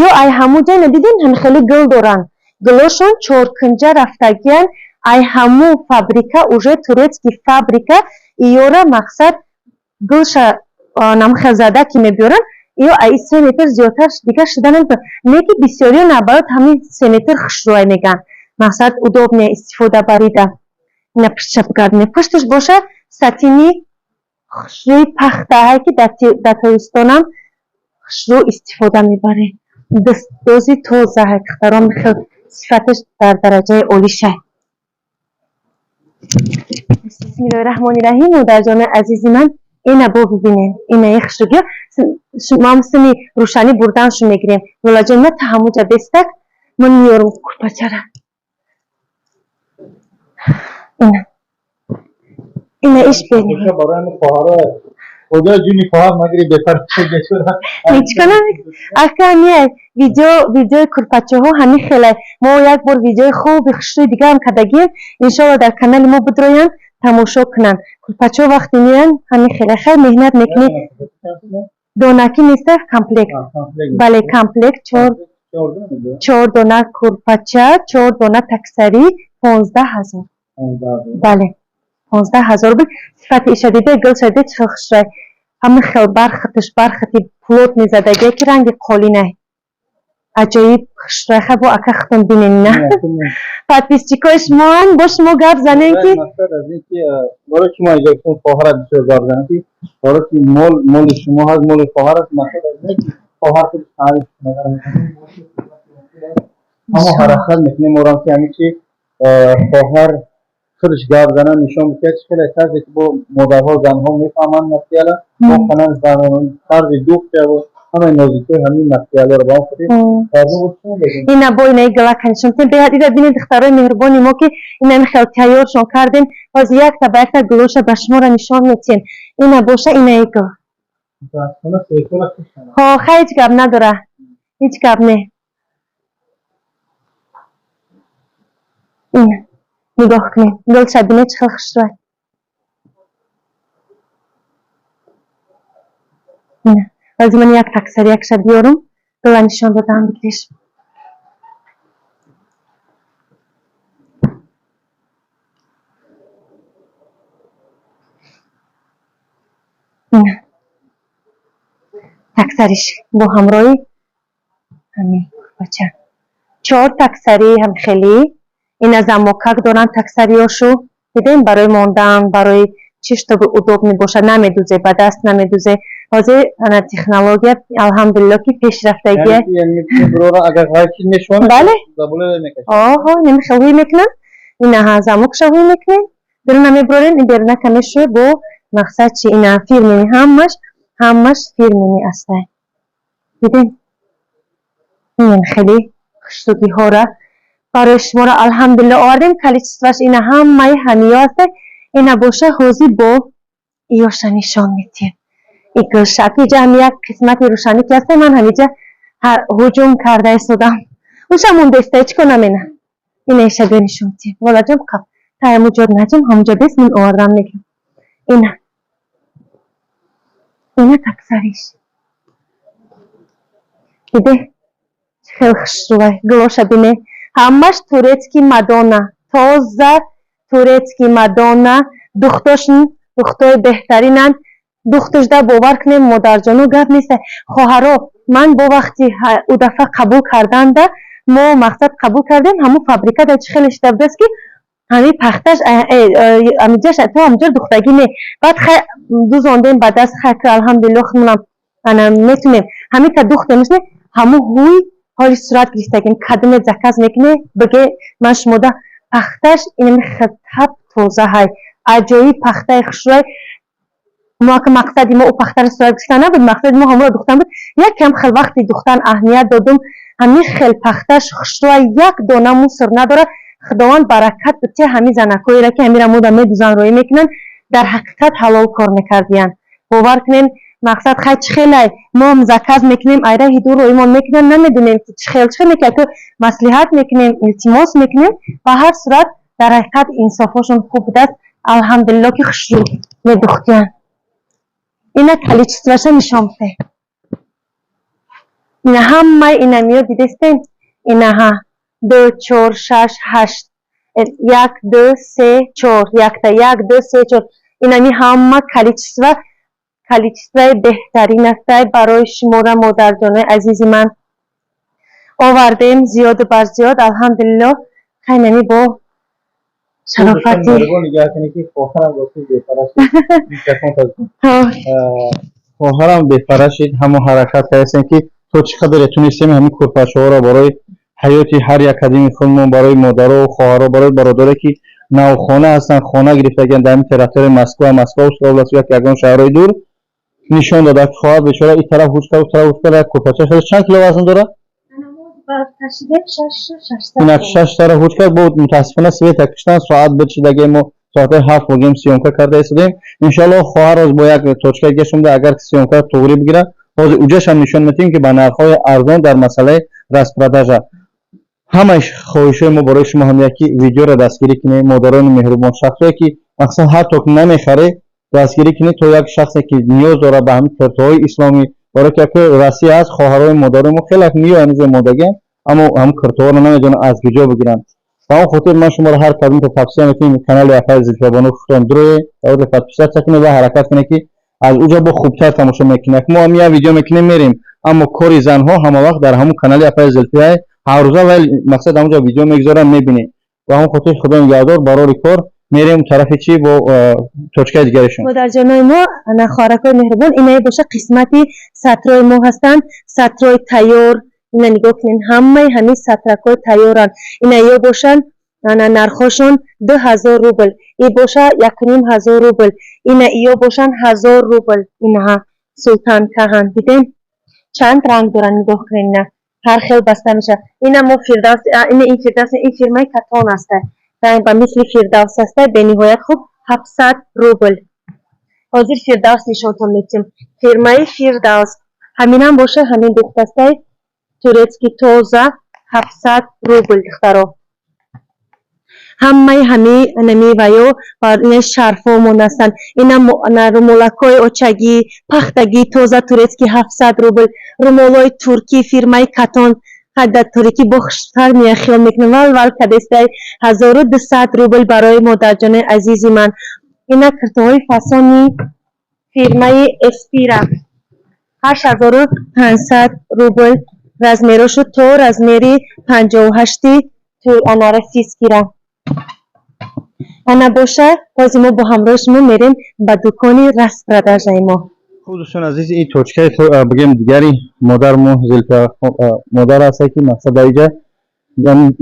Ё ай ҳамун ҷа, ина дидин, ҳами хеле гул доранд, гулошон чоркунҷа рафтагиян. Ай ҳамун фабрика, уже турецкий фабрика, иёра мақсад гулша намхел зада ки мебиёранд. Ё ай 3 метр зиёдтар дигар шуда наметавонад. Не ки бисёриё наоборот ҳамин 3 метр хушрӯай мегӯянд, мақсад удобнее истифода барида. Ина пуштша бигардонем. Пушташ боша сатини хушрӯи пахтаҳае, ки дар тобистонам хушрӯ истифода мебарем. Дастдози тозаҳай, духтарон, хел сифаташ дар дараҷаи олишай. Бисмиллоҳи раҳмони раҳим. Модарҷони азизи ман, ина бо бибинем, ина и хушрӯгиё. Мам сини рӯшанӣ бурданшу мегирем. Лолаҷон, ма таҳаммуҷа бестак, ман меёрам курпачара. Ина, ина иш бениҳоят. Барои ҳамин хоҳаро, худо ҷуни хоҳар магири, бепар. Ҳеҷ ака не, видео, видеои курпачаҳо ҳамин хеле. Мо як бор видеои хуби хушрӯи дигарам кардагием, иншоалло дар канали мо бидроянд, тамошо кунанд. Курпачаҳо вақте меоянд, ҳамин хеле. Хайр, меҳнат мекунӣ. Донакӣ неста, комплект. Бале, комплект, чор дона курпача, чор дона таксарӣ, 15 000. Бале, 15 000 рубл. Сифати иша дида, гулша дида, чӣ хел хушрӯй, ҳамин хел бархаташ, бархати плотный задагие, ки ранги қолинай, аҷоиб хушрӯй. Хай, бо ака худтон бинен. На, подписчикои шумоан, бо шумо гап занем ки. Мақсад аз ин ки барои шумо инҷа гуфтем, хоҳара бисёр гап занем, ки барои ки мол моли шумо ҳаст, моли хоҳар аст. Мақсад аз ин ки хоҳар худаш таъриф кунад. Ҳамо ҳаракат мекунем морам, ки ҳамин чи хоҳар худаш гап занад, нишон бидиҳад, чӣ хеле тарзе ки бо модарҳо, занҳо мефаҳманд материала, бо қанан тарзи духтяву ҳамаи нозикиҳои ҳамин материалҳоро ба он хотир. Ина бо инаи галака нишон медиҳем. Беҳад ида бинед, духтарои меҳрубони мо, ки инами хел тайёршон кардем. Ҳозир якта ба якта гулоша ба шуморо нишон медиҳем. Ина боша, инаи гул. Ҳо, хай, ҳеҷ гап надора, ҳеҷ гап не. Ина нигоҳ кунед, гулша бинед, чӣ хел хушрӯй. Ина ҳозир ман як таксари якша биёрам, гула нишон додам, бигириш. Ина таксариш бо ҳамроҳи ҳамин курпача, чор таксари ҳамхелӣ. Ина замокак доранд таксариёшу, дидем, барои мондан, барои чӣ, чтобы удобный бошад, намедузе, ба даст намедузе. Ҳозир ана технология, алҳамдулилло, ки пешрафтагия. Бале, оҳо, немихел ҳуй мекунанд. Ина замокша ҳуй мекунем, беруна мебурорем, ин берунака мешӯе. Бо мақсад чи, ина фирменный, ҳамаш, ҳамаш фирменный астай. Дидем, ин хеле хушрӯгиҳора барои шуморо алҳамдулилло овардем. Количествоаш ина ҳамаи ҳамиё аста. Ина боша, ҳозир бо иёша нишон медиҳем. И гулшак иҷа ҳами як қисмати рӯшанӣ ки аста, ман ҳамиҷа ҳуҷум карда истодам, уша мондаиста, ҳеҷ кор намена. Ина иша биё нишон медиҳем. Волаҷон, қаб та ҳамуҷо наҷим, ҳамуҷо бес, мин овардам мегӯям. Ина, ина таксариш, диде, чӣ хел хушрӯвай. Гулоша бине, ҳамаш турецкий мадона, тоза турецкий мадона. Духтошн духтои беҳтаринанд. Духтушда бовар кунем, модарҷоно, гап нест. Хоҳаро, ман бо вақти ӯ дафъа қабул карданда, мо мақсад қабул кардем, ҳамун фабрика дар чӣ хеле шида будааст, ки ҳамин пахташ амиҷаш то ҳамҷо духтагӣ не. Баъд хай дузондем ба даст. Хай, алҳамдулилло, худмонам ана метунем ҳамин та духтемш, не, ҳамун ҳуй ҳоли сурат гирифтагим. Кадоме заказ мекуне, биге, ман шумода пахташ инами хел тап тоза ҳай, аҷоиб пахтаи хушрӯй. Мо ка мақсади мо ӯ пахтаро сурат гирифтан набуд, мақсади мо ҳамонро духтан буд. Як кам хел вақти духтан аҳамият додум. Ҳамин хел пахташ хушрӯа, як дона мусор надорад. Худованд баракат бите ҳамин занакҳоеро, ки ҳамира мода медузан, роӣ мекунанд. Дар ҳақиқат ҳалол кор мекардиянд, бовар кунем. Мақсад, хай, чӣ хелай мо заказ мекунем, айраҳи дур роимон мекунанд, намедонем, ки чӣ хел, чӣ хел мекунад. То маслиҳат мекунем, илтимос мекунем. Ба ҳар сурат, дар ҳақиқат инсофҳошон хуб будааст, алҳамдулилло, ки хушрӯ медухтиянд. Ина количествоша нишон бите. Ина ҳамаи инамиё дидестем. Инаҳа ду, чор, шаш, ҳашт, як, ду, се, чор, якта, як, ду, се, чор. Инами ҳама количество, количествои беҳтарин астай. Барои шумора, модарҷонои азизи ман, овардем зиёду бар зиёд, алҳамдулилло. Хайнами бо шарофати Нигоҳ кунед, ки хоҳарам рости бепара шид. Хоҳарам бепара шид. Ҳамон ҳаракат кардастем, ки то чӣ қадре тунистем, ҳамин курпачаҳоро барои ҳаёти ҳар як қадими худмон, барои модаро, хоҳаро, барои бародаре, ки навхона ҳастанд, хона гирифтагианд дар ҳамин территорияи Москва, Московская область, як ягон шаҳрҳои дур нишон дода. Хоҳар бечора ин тараф ҳуш кард, тараф ҳуш кард, як курпача шуда. Чанд кило вазн дорад? Инак шаш тара ҳуч кард. Бо мутаассифона света киштан, соат буд шидаге, мо соатҳои 7 богем съёмка карда истодем. Иншоалло, хоҳар ҳоз бо як точка гешонда, агар съёмка туғрӣ бигирад, ҳозир уҷашам нишон медиҳем, ки ба нархҳои арзон дар масъалаи распродажа. Ҳамаи хоҳишҳои мо барои шумо ҳам яки видеоро дастгирӣ кунед, модарони меҳрубон, шахсое, ки мақсад ҳатто ки намехаред, дастгирӣ кунед, то як шахсе, ки ниёз дорад ба ҳамин киртоҳои исломӣ. Барои ки яке Россия ҳаст, хоҳарои модарои мо хеле меоянд инҷо модагиан, аммо ҳамин киртоҳоро намедонанд, аз куҷо бигиранд. Ба он хотир ман шуморо ҳар кадомто тавсия мекунем, канали апаи Зулфиябону худтон дуроед, подписаться кунед ва ҳаракат кунед, ки аз уҷо бо хубтар тамошо мекунед. Мо ҳам як видео мекунем, мерем, аммо кори занҳо ҳама вақт дар ҳамун канали апаи Зулфия ҳаррӯза ва мақсад ҳамунҷо видео мегузорам, мебинед. Ба ҳамон хотир, худо нигаҳдор, барори кор. Мерем тарафи чӣ, бо точкаи дигарашон. Модарҷонои мо, ана хоҳаракои меҳрубон, инаи боша қисмати сатрои мо ҳастанд, сатрои тайёр. Ина нигоҳ кунед, ҳамаи ҳамин сатракҳои тайёранд. Ина ё бошанд, ана нархҳошон 2000 рубл, и боша 1500 рубл, ина иё бошанд 1000 рубл. Инаҳа султанкаҳанд, дидем, чанд ранг доранд, нигоҳ кунед. Ина ҳар хел баста мешавад. Ина мо Фирдавс, ина ин Фирдавс, ин фирмаи Катон аста, ба мисли Фирдавс аста, бениҳоят хуб, 700 рубл. Ҳозир Фирдавс нишонтон метиҳем, фирмаи Фирдавс. Ҳаминам боша, ҳамин духтастаи турецкий, тоза, 700 рубл. Духтаро, ҳамаи ҳами нами ваё ина шарфомон ҳастанд. Ина румолакҳои очагӣ, пахтагӣ, тоза турецкий, 700 рубл. Румолҳои туркӣ, фирмаи Катон, дар торикӣ бо хуштар мея, хиёл мекунам, вал вал кадестай, 1200 рубл барои модарҷонои азизи ман. Ина киртоҳои фасони фирмаи Эспира, 8500 рубл. Размерошу то размери 58-и ана российскийра. Ана боша, ҳозир мо бо ҳамроҳи шумо мерем ба дукони распродажаи мо. Хуб, дӯстони азиз, ин точкаи бигем дигари модармо Зулфия модар ҳаста, ки мақсад дар иҷа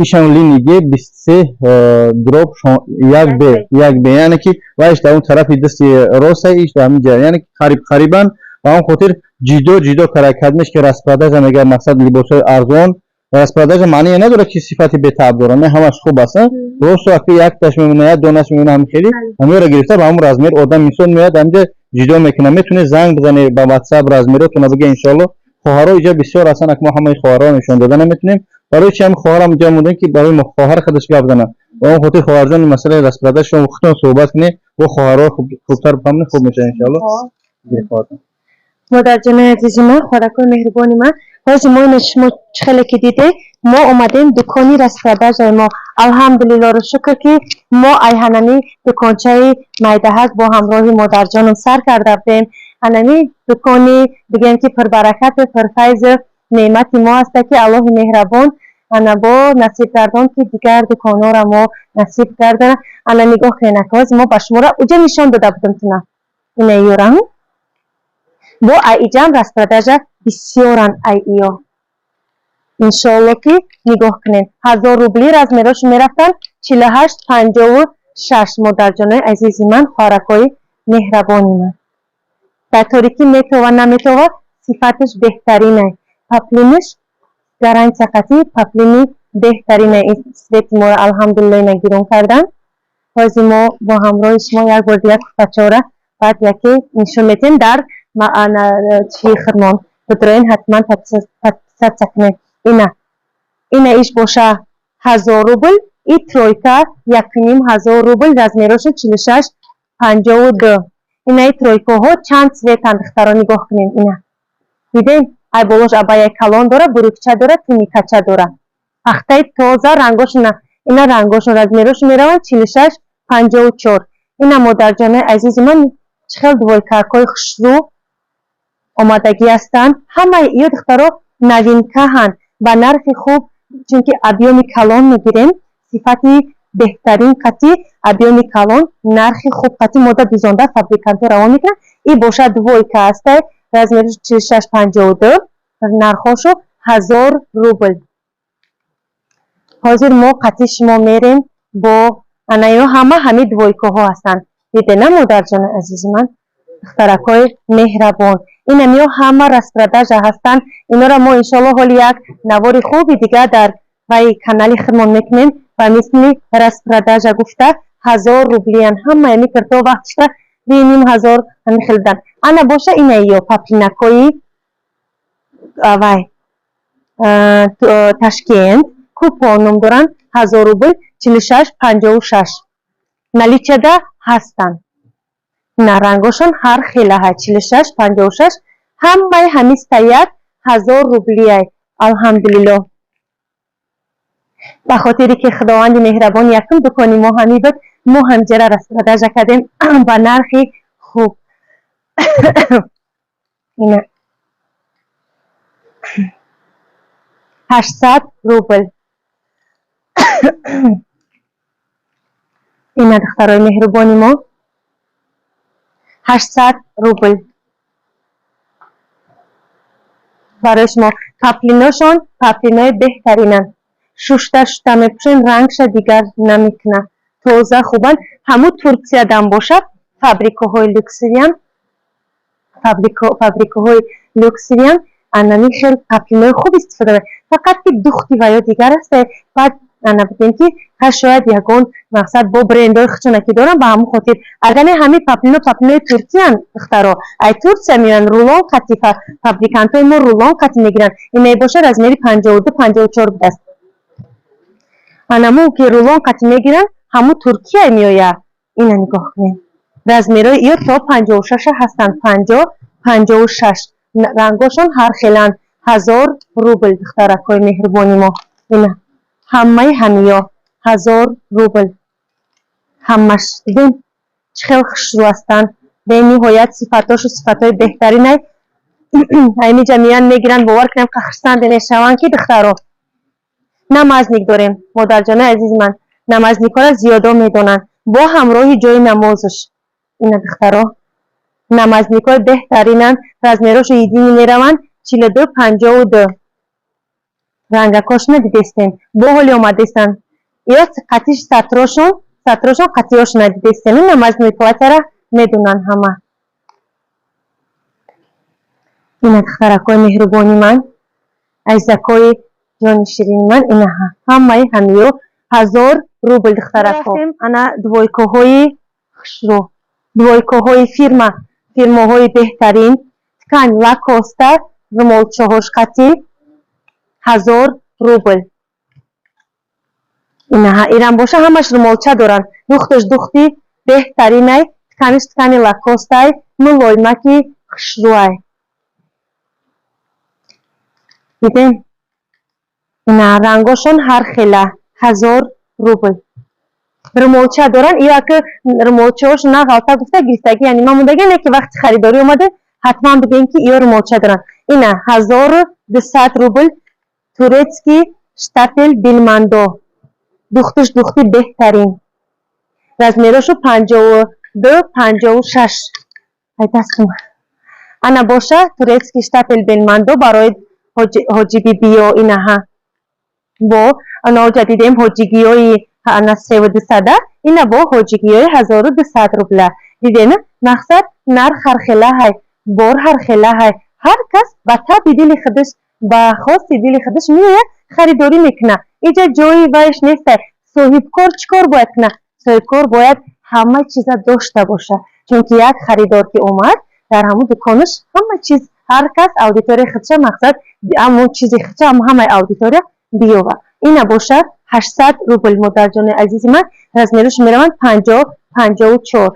ишам линии Г 23/1 Б, 1 Б, яъне ки вайш дар он тарафи дасти роста, иш дар ҳамин ҷа, яъне ки қариб қарибан. Ба он хотир ҷидо ҷидо каракадмеш, ки распродажа мегӯяд, мақсад либосҳои арзон. Распродажа маъние надорад, ки сифати бетаъб дорад, не, ҳамаш хуб аст. Росту аки якташ мемона, як донаш мемона, ҳам хеле ҳамеро гирифта, ба ҳамон размер одам инсон меояд, ҳаминҷа ҷидо мекунад. Метавонед занг бизанед ба WhatsApp, размеротона бига, иншоалло. Хоҳаро иҷа бисёр ҳастанд, ак мо ҳамаи хоҳарро нишон дода наметавонем. Барои чи ҳами хоҳарам иҷа мондем, ки барои хоҳар худаш гап занад. Ба он хотир, хоҳарҷон, масъалаи распродаж шумо худтон суҳбат кунед бо хоҳарҳо, хубтар бифаҳмед, хуб мешавад, иншоалло. Модарҷонои азизи ман, хоҳаракои меҳрубони ман, ҳозир мо ина шумо чӣ хеле ки диде, мо омадем дукони распродажаи мо. Алҳамдулиллоҳро шукр, ки мо ай ҳанами дукончаи майдаҳак бо ҳамроҳи модарҷонам сар карда будем. Ҳанами дукони бигем, ки пурбаракату пурфайзу неъмати мо ҳаста, ки Аллоҳи меҳрабон ана бо насиб гардон, ки дигар дуконҳоро мо насиб гардона. Ана нигоҳ кунед, ҳозир мо ба шуморо уҷа нишон дода будем туна, ина ёрам бо ай иҷам распродажа бисёранд ай иё. Иншоалло, ки нигоҳ кунед, 1000 рубли, размерошон мерафтанд 48, 56. Модарҷонои азизи ман, хоҳаракҳои меҳрабони ман. Дар торикӣ метова, наметова, сифаташ беҳтаринай. Поплинаш гарантия қатӣ, поплини беҳтаринай. Ин свети моро, алҳамдулилло, ина гирон кардан. Ҳозир мо бо ҳамроҳи шумо як бор дигар куртачора баъд яке нишон медиҳем дар чи хирмон. Бидроен, ҳатман подписаться кунед. Ина, ина иш боша 1000 рубл, и тройка 1500 рубл, размерошо 46-52. Инаи тройкаҳо чанд цветанд, духтаро, нигоҳ кунед. Ина, дидем, ай болош абаяи калон дора, бурукча дора, туникача дора, пахтаи тоза. Рангошона ина, рангошон, размерошо мераванд 46-54. Ина, модарҷонои азизи ман, чӣ хел двойкакҳои хушрӯ омадагӣ ҳастанд. Ҳамаи иё, духтаро, новинкаҳанд, ба нархи хуб, чунки объёми калон мегирем, сифати беҳтарин қатӣ, объёми калон, нархи хуб қатӣ мода дузонда фабрикантҳо равон мекунанд. И бошад двойка ҳастай, размераш 46-52, нархҳошо 1000 рубл. Ҳозир мо қатъи шумо мерем бо ана ино, ҳама ҳамин двойкаҳо ҳастанд. Дидена, модарҷони азизи ман, духтаракҳои меҳрабон, инамиё ҳама распродажа ҳастанд. Инора мо, иншоалло, ҳоли як навори хуби дигар дар вай канали худмон мекунем ва мисли распродажа гуфта 1000 рублиян ҳама ами кирто вақтшта 2500 ҳами хелдан. Ана боша инаиё поплинакҳои вай Ташкент, купон ном доранд, 1000 рубл, 46-56, наличияда ҳастанд. На, рангошон ҳар хелаҳа, 46-56, ҳамаи ҳами стоят 1000 рублияй. Алҳамдулилло, ба хотире ки Худованди меҳрабон якум дукони мо ҳамин буд, мо ҳамҷара распродажа кардем ба нархи хуб. Ина 800 рубл. Ина, духтарои меҳрубони мо, 800 рубл барои шумо. Поплиношон поплинои беҳтаринанд, шушта шушта мепӯшен, рангша дигар намекунад, тоза, хубанд. Ҳамун Турсиядам бошад, фабрикаҳои люксивиям, фабрикаҳои люксивиям анами хел поплинои хуб истифода мебаранд, фақат ки духти ва ё дигар аст. Баъд ана бигем ки ха шояд ягон мақсад бо брендҳои худшона ки доранд, ба ҳамон хотир. Агар не, ҳамин поплино поплинои туркиянд, духтаро, ай Турсия меоянд, рулон қати, фабрикантҳои мо рулон қати мегиранд. Ине бошад размери 52-54 будааст. Анамун ки рулон қати мегиранд, ҳамун Туркия меояд. Ина нигоҳ кунед, размерҳои иё то 56-а ҳастанд, 50-56, рангошон ҳар хеланд. 1000 рубл, духтаракҳои меҳрубони мо. Ина ҳамаи ҳамиё 1000 рубл ҳамаш. Дидем, чӣ хел хушрӯ ҳастанд, бениҳоят сифатошу сифатҳои беҳтаринай. Аймиҷа меянд, мегиранд, бовар кунем, хурсанде мешаванд ки духтаро. Намазник дорем, модарҷонои азизи ман, намазникҳоро зиёдо медонанд, бо ҳамроҳи ҷои намозаш. Ина, духтаро, намазникҳои беҳтаринанд, размерошо единый мераванд 42-52. Рангакошона дидестем, бо ҳоли омадестанд. Ё қатиш сатрошон, сатрошон қатиёшона дидестем. Намазной платьяра медонанд ҳама. Ина, духтаракҳои меҳрубони ман, азизакҳои ҷони ширини ман, инаҳа ҳамаи ҳамиё 1000 рубл, духтаракҳо. Ана двойкаҳои хушрӯ, двойкаҳои фирма, фирмаҳои беҳтарин, ткань Лакоста, румолчаҳош қатӣ 1000 рубл. Инаҳа ирам боша, ҳамаш румолча доранд, духташ духти беҳтаринай, тканиш ткани Лакостай, мулоимаки хушрӯай. Дидем, ина рангошон ҳар хела, 1000 рубл, румолча доранд. Ё ака румолчаҳош на ғалта гуфта гирифтагӣ, яъне ман мондагӣ не, ки вақти харидорӣ омада, ҳатман бигӯем, ки иё румолча доранд. Ина 1200 рубл, турецкий штапель Билмандо, духтуш духти беҳтарин, размерошу 52-56. Ай дастум. Ана боша турецкий штапель Белмандо барои ҳоҷибибиё. Инаҳа бо аноҷа дидем ҳоҷигиёи ана 3200-а, ина бо ҳоҷигиёи 1200 рубла. Дидена, мақсад нарх ҳархела ҳай. Бор ҳар хела ҳай, ҳар кас ба таби дили худаш, ба хости дили худаш меояд, харидорӣ мекунад. Иҷа ҷои вайш нестай. Соҳибкор чӣ кор бояд кунад? Соҳибкор бояд ҳама чиза дошта бошад, чунки як харидор ки омад, дар ҳамун дуконаш ҳама чиз, ҳар кас аудиторияи худша, мақсад, ҳамон чизи худша ҳамаи аудитория биёвад. Ина бошад 800 рубл, модарҷони азизи ман. Размерош мераванд 50, 54.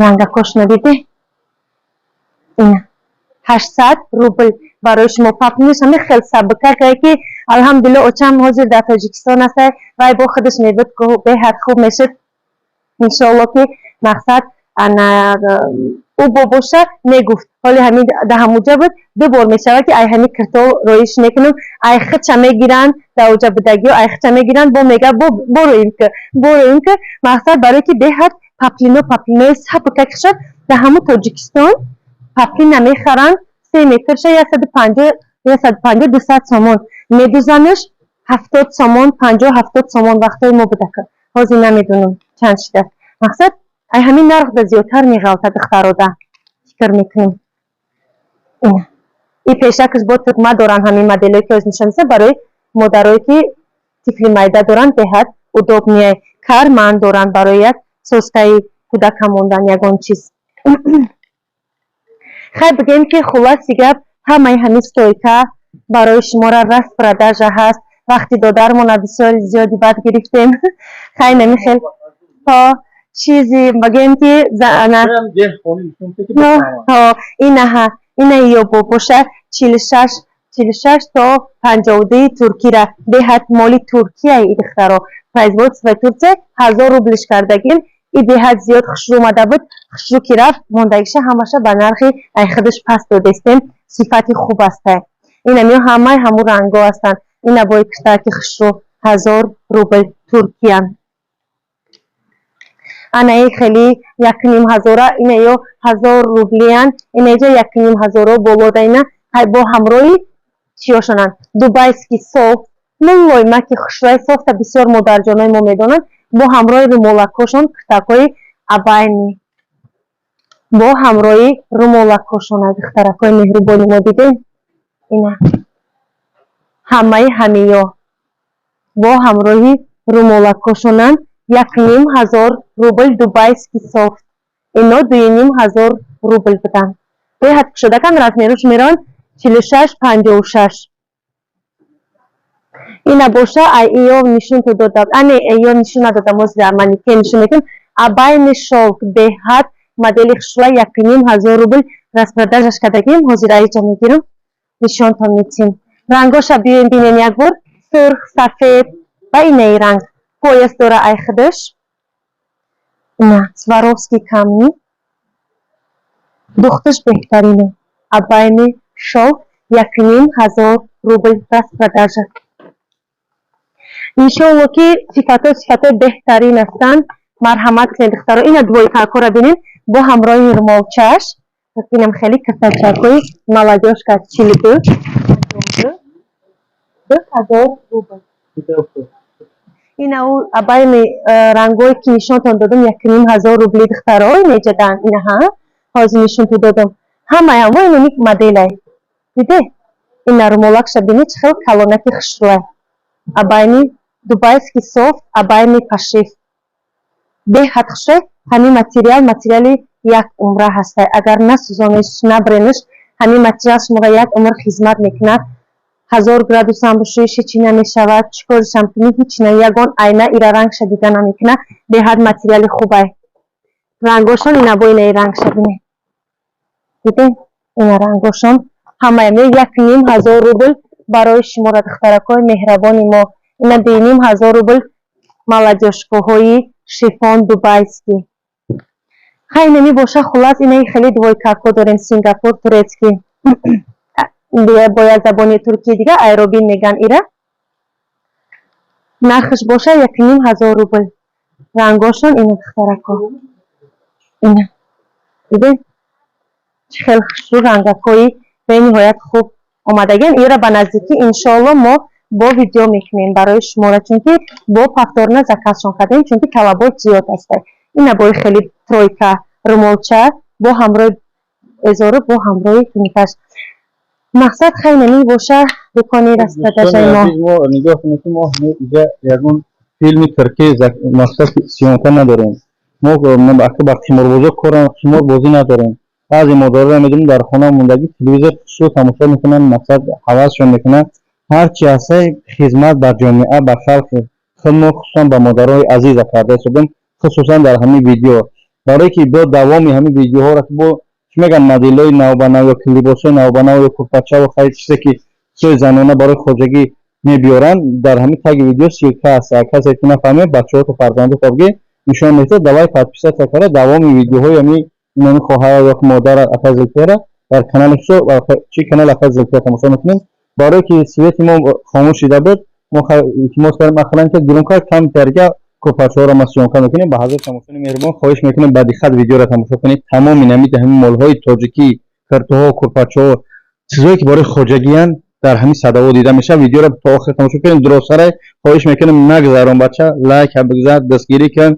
Рангакош надиде? Ина 800 рубл барои шумо. Паплинаш ҳами хел сабукакае, ки алҳамдулилла, очам ҳозир дар Тоҷикистон аста, вай бо худаш мебуд, беҳад хуб мешуд, иншоалло, ки мақсад, ана ӯ бо боша мегуфт. Ҳоли ҳамин дар ҳамуҷа буд, ду бор мешавад, ки ай ҳами кирто роиш мекунам, ай худша мегиранд, дар оҷа будагиё ай худша мегиранд, бо мега бороим ки, бороим ки, мақсад, барое ки беҳад паплино, паплинои сабукак шуд. Дар ҳамун Тоҷикистон паплина мехаранд, 3 метрша 150, 150, 200 сомон медузанаш, 70 сомон, 50, 70 сомон вақтҳои мо будака. Ҳозир намедонам, чанд шудааст. Мақсад, ай ҳамин нарх да зиёдтар меғалта, духтарода, фикр мекунем. Ина и пешакаш бо тугма доранд. Ҳамин моделое ки ҳозир нишон дидам, барои модарое ки тифли майда доранд, беҳад удобный. Карман доранд, барои як соскаи кӯдака мондан, ягон чиз. Хай, бигем, ки хулоси гап, ҳамаи ҳамин стойка барои шуморо распродажа ҳаст. Вақти додармона бисёри зиёди бад гирифтем. Хай, намихел то чизи бигем, ки инаҳа, ина ё боша 46, 46 то 52-и туркира, беҳад моли Туркияи и, духтаро, производствои Турция, 1000 рублиш кардагим. И беҳад зиёд хушрӯ омада буд, хушрӯ ки рафт, мондагиша ҳамаша ба нархи ай худаш пас додестем. Сифати хуб аста. Инамиё ҳамаи ҳамун рангҳо ҳастанд. Ина бои киштаки хушрӯ, 1000 рубл, Туркия. Ана ин хеле якним ҳазора, ина ё 1000 рублиян. Инаҷа якним ҳазоро болода, ина бо ҳамроҳи чиёшонанд. Дубайский софт, муллоймаки хушрӯи софта, бисёр модарҷонои мо медонанд. Бо ҳамроҳи румолакҳошон, куртакҳои абайни бо ҳамроҳи румолакҳошон, духтаракҳои меҳрубони мо, дидем? Ина ҳамаи ҳамиё бо ҳамроҳи румолакҳошонанд, 1500 рубл, дубайский софт. Ино 2500 рубл буданд. Беҳад кушодакан, размерош мераванд 46, 56. Ина боша, ай иё нишунто додам, ане иё нишон надодам, ҳозир манекен нишон мекунам. Абайни шёлк, беҳад модели хушрӯя, 1500 рубл распродажаш кардагим. Ҳозир аиҷа мегирам, нишонтон метим. Рангоша биёем, бинем як бор: сурх, сафед ва инаи ранг. Пояс дора ай худаш, ина Сваровский камни, духташ беҳтарине. Абайни шёлк, 1500 рубл распродажа. Иншоалло, ки сифатҳо, сифатҳои беҳтарин ҳастанд. Марҳамат кунед, духтаро. Ина двойкакҳоро бинед, бо ҳамроҳи румолчаш. Инам хеле куртачакҳои молодёжка, 42 2000 рубл. Ина ӯ абайни рангҳое ки нишонтон додам, 1500 рубли, духтаро, инеҷадан. Инаҳа, ҳозир нишонтон додам, ҳамаи ҳамо инами моделай, диде? Ина румолакша бинед, чӣ хел калонаки хушрӯай. Абайни дубайский софт, абайни пошив, беҳад хушрӯй. Ҳамин материал, материали як умра ҳастай. Агар насӯзонеш, набренеш, ҳамин материал шуморо як умр хизмат мекунад. 1000 градусам бушӯиш, ҳечи намешавад. Чӣ коришам кунӣ, ҳеч на, ягон айна ира рангша дида намекунад. Беҳад материали хубай. Рангошон ина, бо инаи рангша бинед, дидем? Ина рангошон ҳамаи 1500 рубл барои шуморо, духтаракҳои меҳрабони мо. Ина 2500 рубл, молодёжкаҳои шифон дубайский. Хай, инами боша. Хуллас, инаи хеле двойкако дорем, Сингапур турецкий, бо як забони туркии дига айробин меган ира. Нархаш боша 1500 рубл. Рангошон ина, духтарако, ина дидед, чӣ хел хушрӯ, рангакҳои бениҳоят хуб омадагиан. Ира ба наздикӣ, иншоалло, мо бо видео мекунем барои шуморо, чунки бо повторно заказшон кардем, чунки талабот зиёд аст. Ина бои хеле тройка. Румолча бо ҳамроҳи эзору, бо ҳамроҳи туникаш. Мақсад хайнами боша, дукони распродажаи мо. Мо нигоҳ кунед, ки мо иҷа ягон филми туркӣ, мақсад, съёмка надорем. Мо ба қиморбозо корам, қиморбозӣ надорем. Баъзе модарро медонем, дар хона мондагӣ, телевизор хушрӯ тамошо мекунанд, мақсад, ҳавасшон мекунанд. Ҳарчи ҳастаи, хизмат ба ҷомеа, ба халқи худ мо, хусусан ба модарои азиза карда истодем, хусусан дар ҳамин видео, барое ки бо давоми ҳамин видеоҳоро бо чӣ мегӯянд, моделҳои навбанав ё ки либосҳои навбанав ё курпачаву хайр, чизе ки чизои занона барои хоҷагӣ мебиёранд, дар ҳамин таги видео ссылка аст. Касе ки нафаҳмед, бачаҳото, фарзандото бигӣ, нишон медиҳад, давай подписаться карда, давоми видеоҳои ҳамин иноми хоҳар ё модар апа Зулфияра дар канали чи канали апа Зулфия тамошо мекунем. Барое ки свети мо хомӯш шида буд, мо илтимос кардем, ақаллан ки громко камтарга курпачаҳоро ма съёмка мекунем. Ба ҳазор тамошони меҳрубон хоҳиш мекунем, ба диққат видеоро тамошо кунед. Тамоми намиди ҳамин молҳои тоҷикӣ, киртуҳо, курпачаҳо, чизҳое ки барои хоҷагиянд, дар ҳамин Садовод дида мешавад. Видеоро то охир тамошо кунем, дуростаре. Хоҳиш мекунем, нагзарон, бача, лайк бигзар, дастгирӣ кун,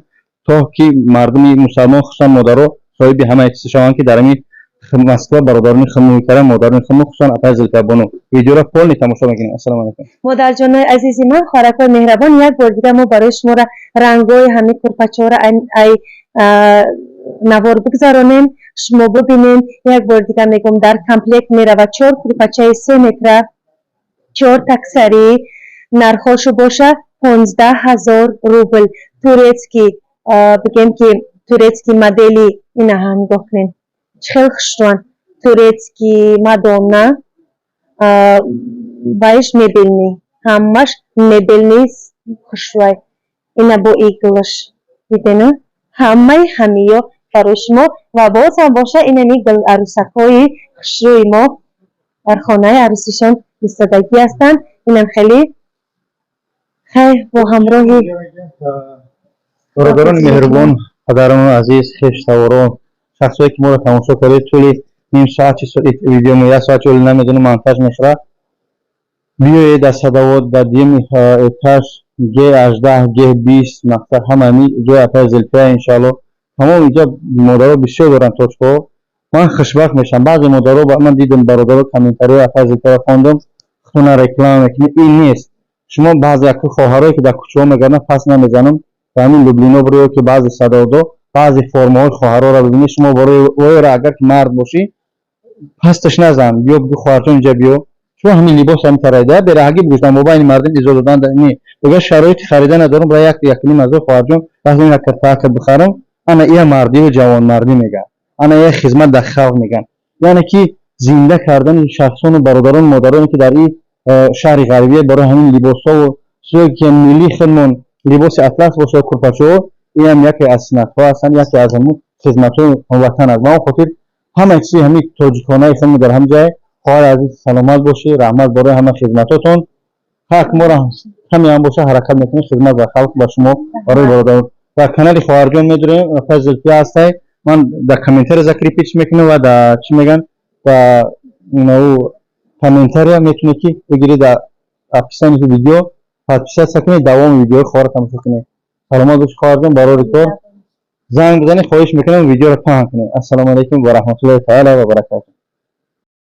то ки мардуми мусалмон, хусусан модаро, соҳиби ҳамаи чиз шаванд, ки дар ҳамин Москва бародарони худмо мекардам, модарони худмо, хусусан апаи Зулфиябону. Видеоро полный тамошо мекунем. Ассалому алайкум. Модарҷонои азизи ман, хоҳаракҳои меҳрабон, як бор дига мо барои шуморо рангҳои ҳамин курпачаҳоро ай навор бигзаронем, шумо бибинем. Як бор дига мегӯм, дар комплект меравад чор курпачаи 3 метра, чор таксарӣ. Нархошу боша 15 000 рубл. Турецкий, бигем ки турецкий модели. Инаҳа нигоҳ кунед, чӣ хел хушрӯянд. Турецкий мадонна вайш мебельный, ҳамаш мебельный, хушрӯй. Ина бо иглаш дидена, ҳамаи ҳамиё барои шумо. Ва боз ҳам боша, инами арӯсакҳои хушрӯи мо дар хонаи арӯсишон истодагӣ ҳастанд. Инам хеле хайр бо ҳамроҳи Бародарони меҳрубон, падарони азиз, хештаворон, шахсое ки моро тамошо кардед, тӯли ним соат, чи видеомо як соат ҷоли намедонам, монтаж мешавад. Биёед дар Садовод, дар дуюми этаж, Г 18, Г 20, мақсад, ҳама ҳами ҷои апаи Зулфия. Иншоалло, тамоми инҷа модаро бисёр доранд точкаҳо. Ман хушбахт мешавам. Баъзе модаро, ман дидам, бародаро, комментариҳои апаи Зулфияро хондам, худтона реклама мекунед, ин нест. Шумо баъзе яку хоҳарое ки дар кӯчаҳо мегарданд, пас намезанам, ба ҳамин Люблино бироё, ки баъзе Садоводо, баъзе формаҳои хоҳарора бибинед. Шумо барои оёра, агар ки мард бошӣ, пасташ назан, биё, бигӯ: «Хоҳарҷон, инҷа биё, шумо ҳамин либос ҳамин тараида бераҳагӣ бигӯшам, мобайни мардум изо додан не». Бигӯ: «Шароити харида надорам, бира як якним ҳазор, хоҳарҷон, баъз ин киртака бихарам». Ана ия мардию ҷавонмардӣ мегӯянд, ана ия хизмат дар халқ мегӯянд, яъне ки зинда кардани шахсону бародарону модароне, ки дар ин шаҳри ғарибия барои ҳамин либосҳову чизое ки миллии худмон, либоси атлас бошад, курпачаҳо, инам яке аз суннатҳо ҳастанд, яке аз ҳамун хизматҳои ватан аст. Ба он хотир ҳама чизи ҳамин тоҷиконаи худмо дар ҳамин ҷай. Хоҳари азиз, саломат бошӣ, раҳмат барои ҳама хизматотон. Ҳақ моро каме ҳам боша, ҳаракат мекунем хизмат ба халқ, ба шумо, барои бародарон. Ва канали хоҳарҷон медорем, апаи Зулфия ҳастай, ман дар комментария закрепить мекунам ва дар чӣ мегӯянд, дар комментария метавонед ки бигиред, дар описании видео подписаться кунед, давоми видеои хоҳарро тамошо кунед. Саломат бошед, хоҳарҷон, барори кор. Занг бизанед, хоҳиш мекунам, видеоро паҳн кунед. Ассалому алайкум ва раҳматуллоҳи таала ва баракатуҳ.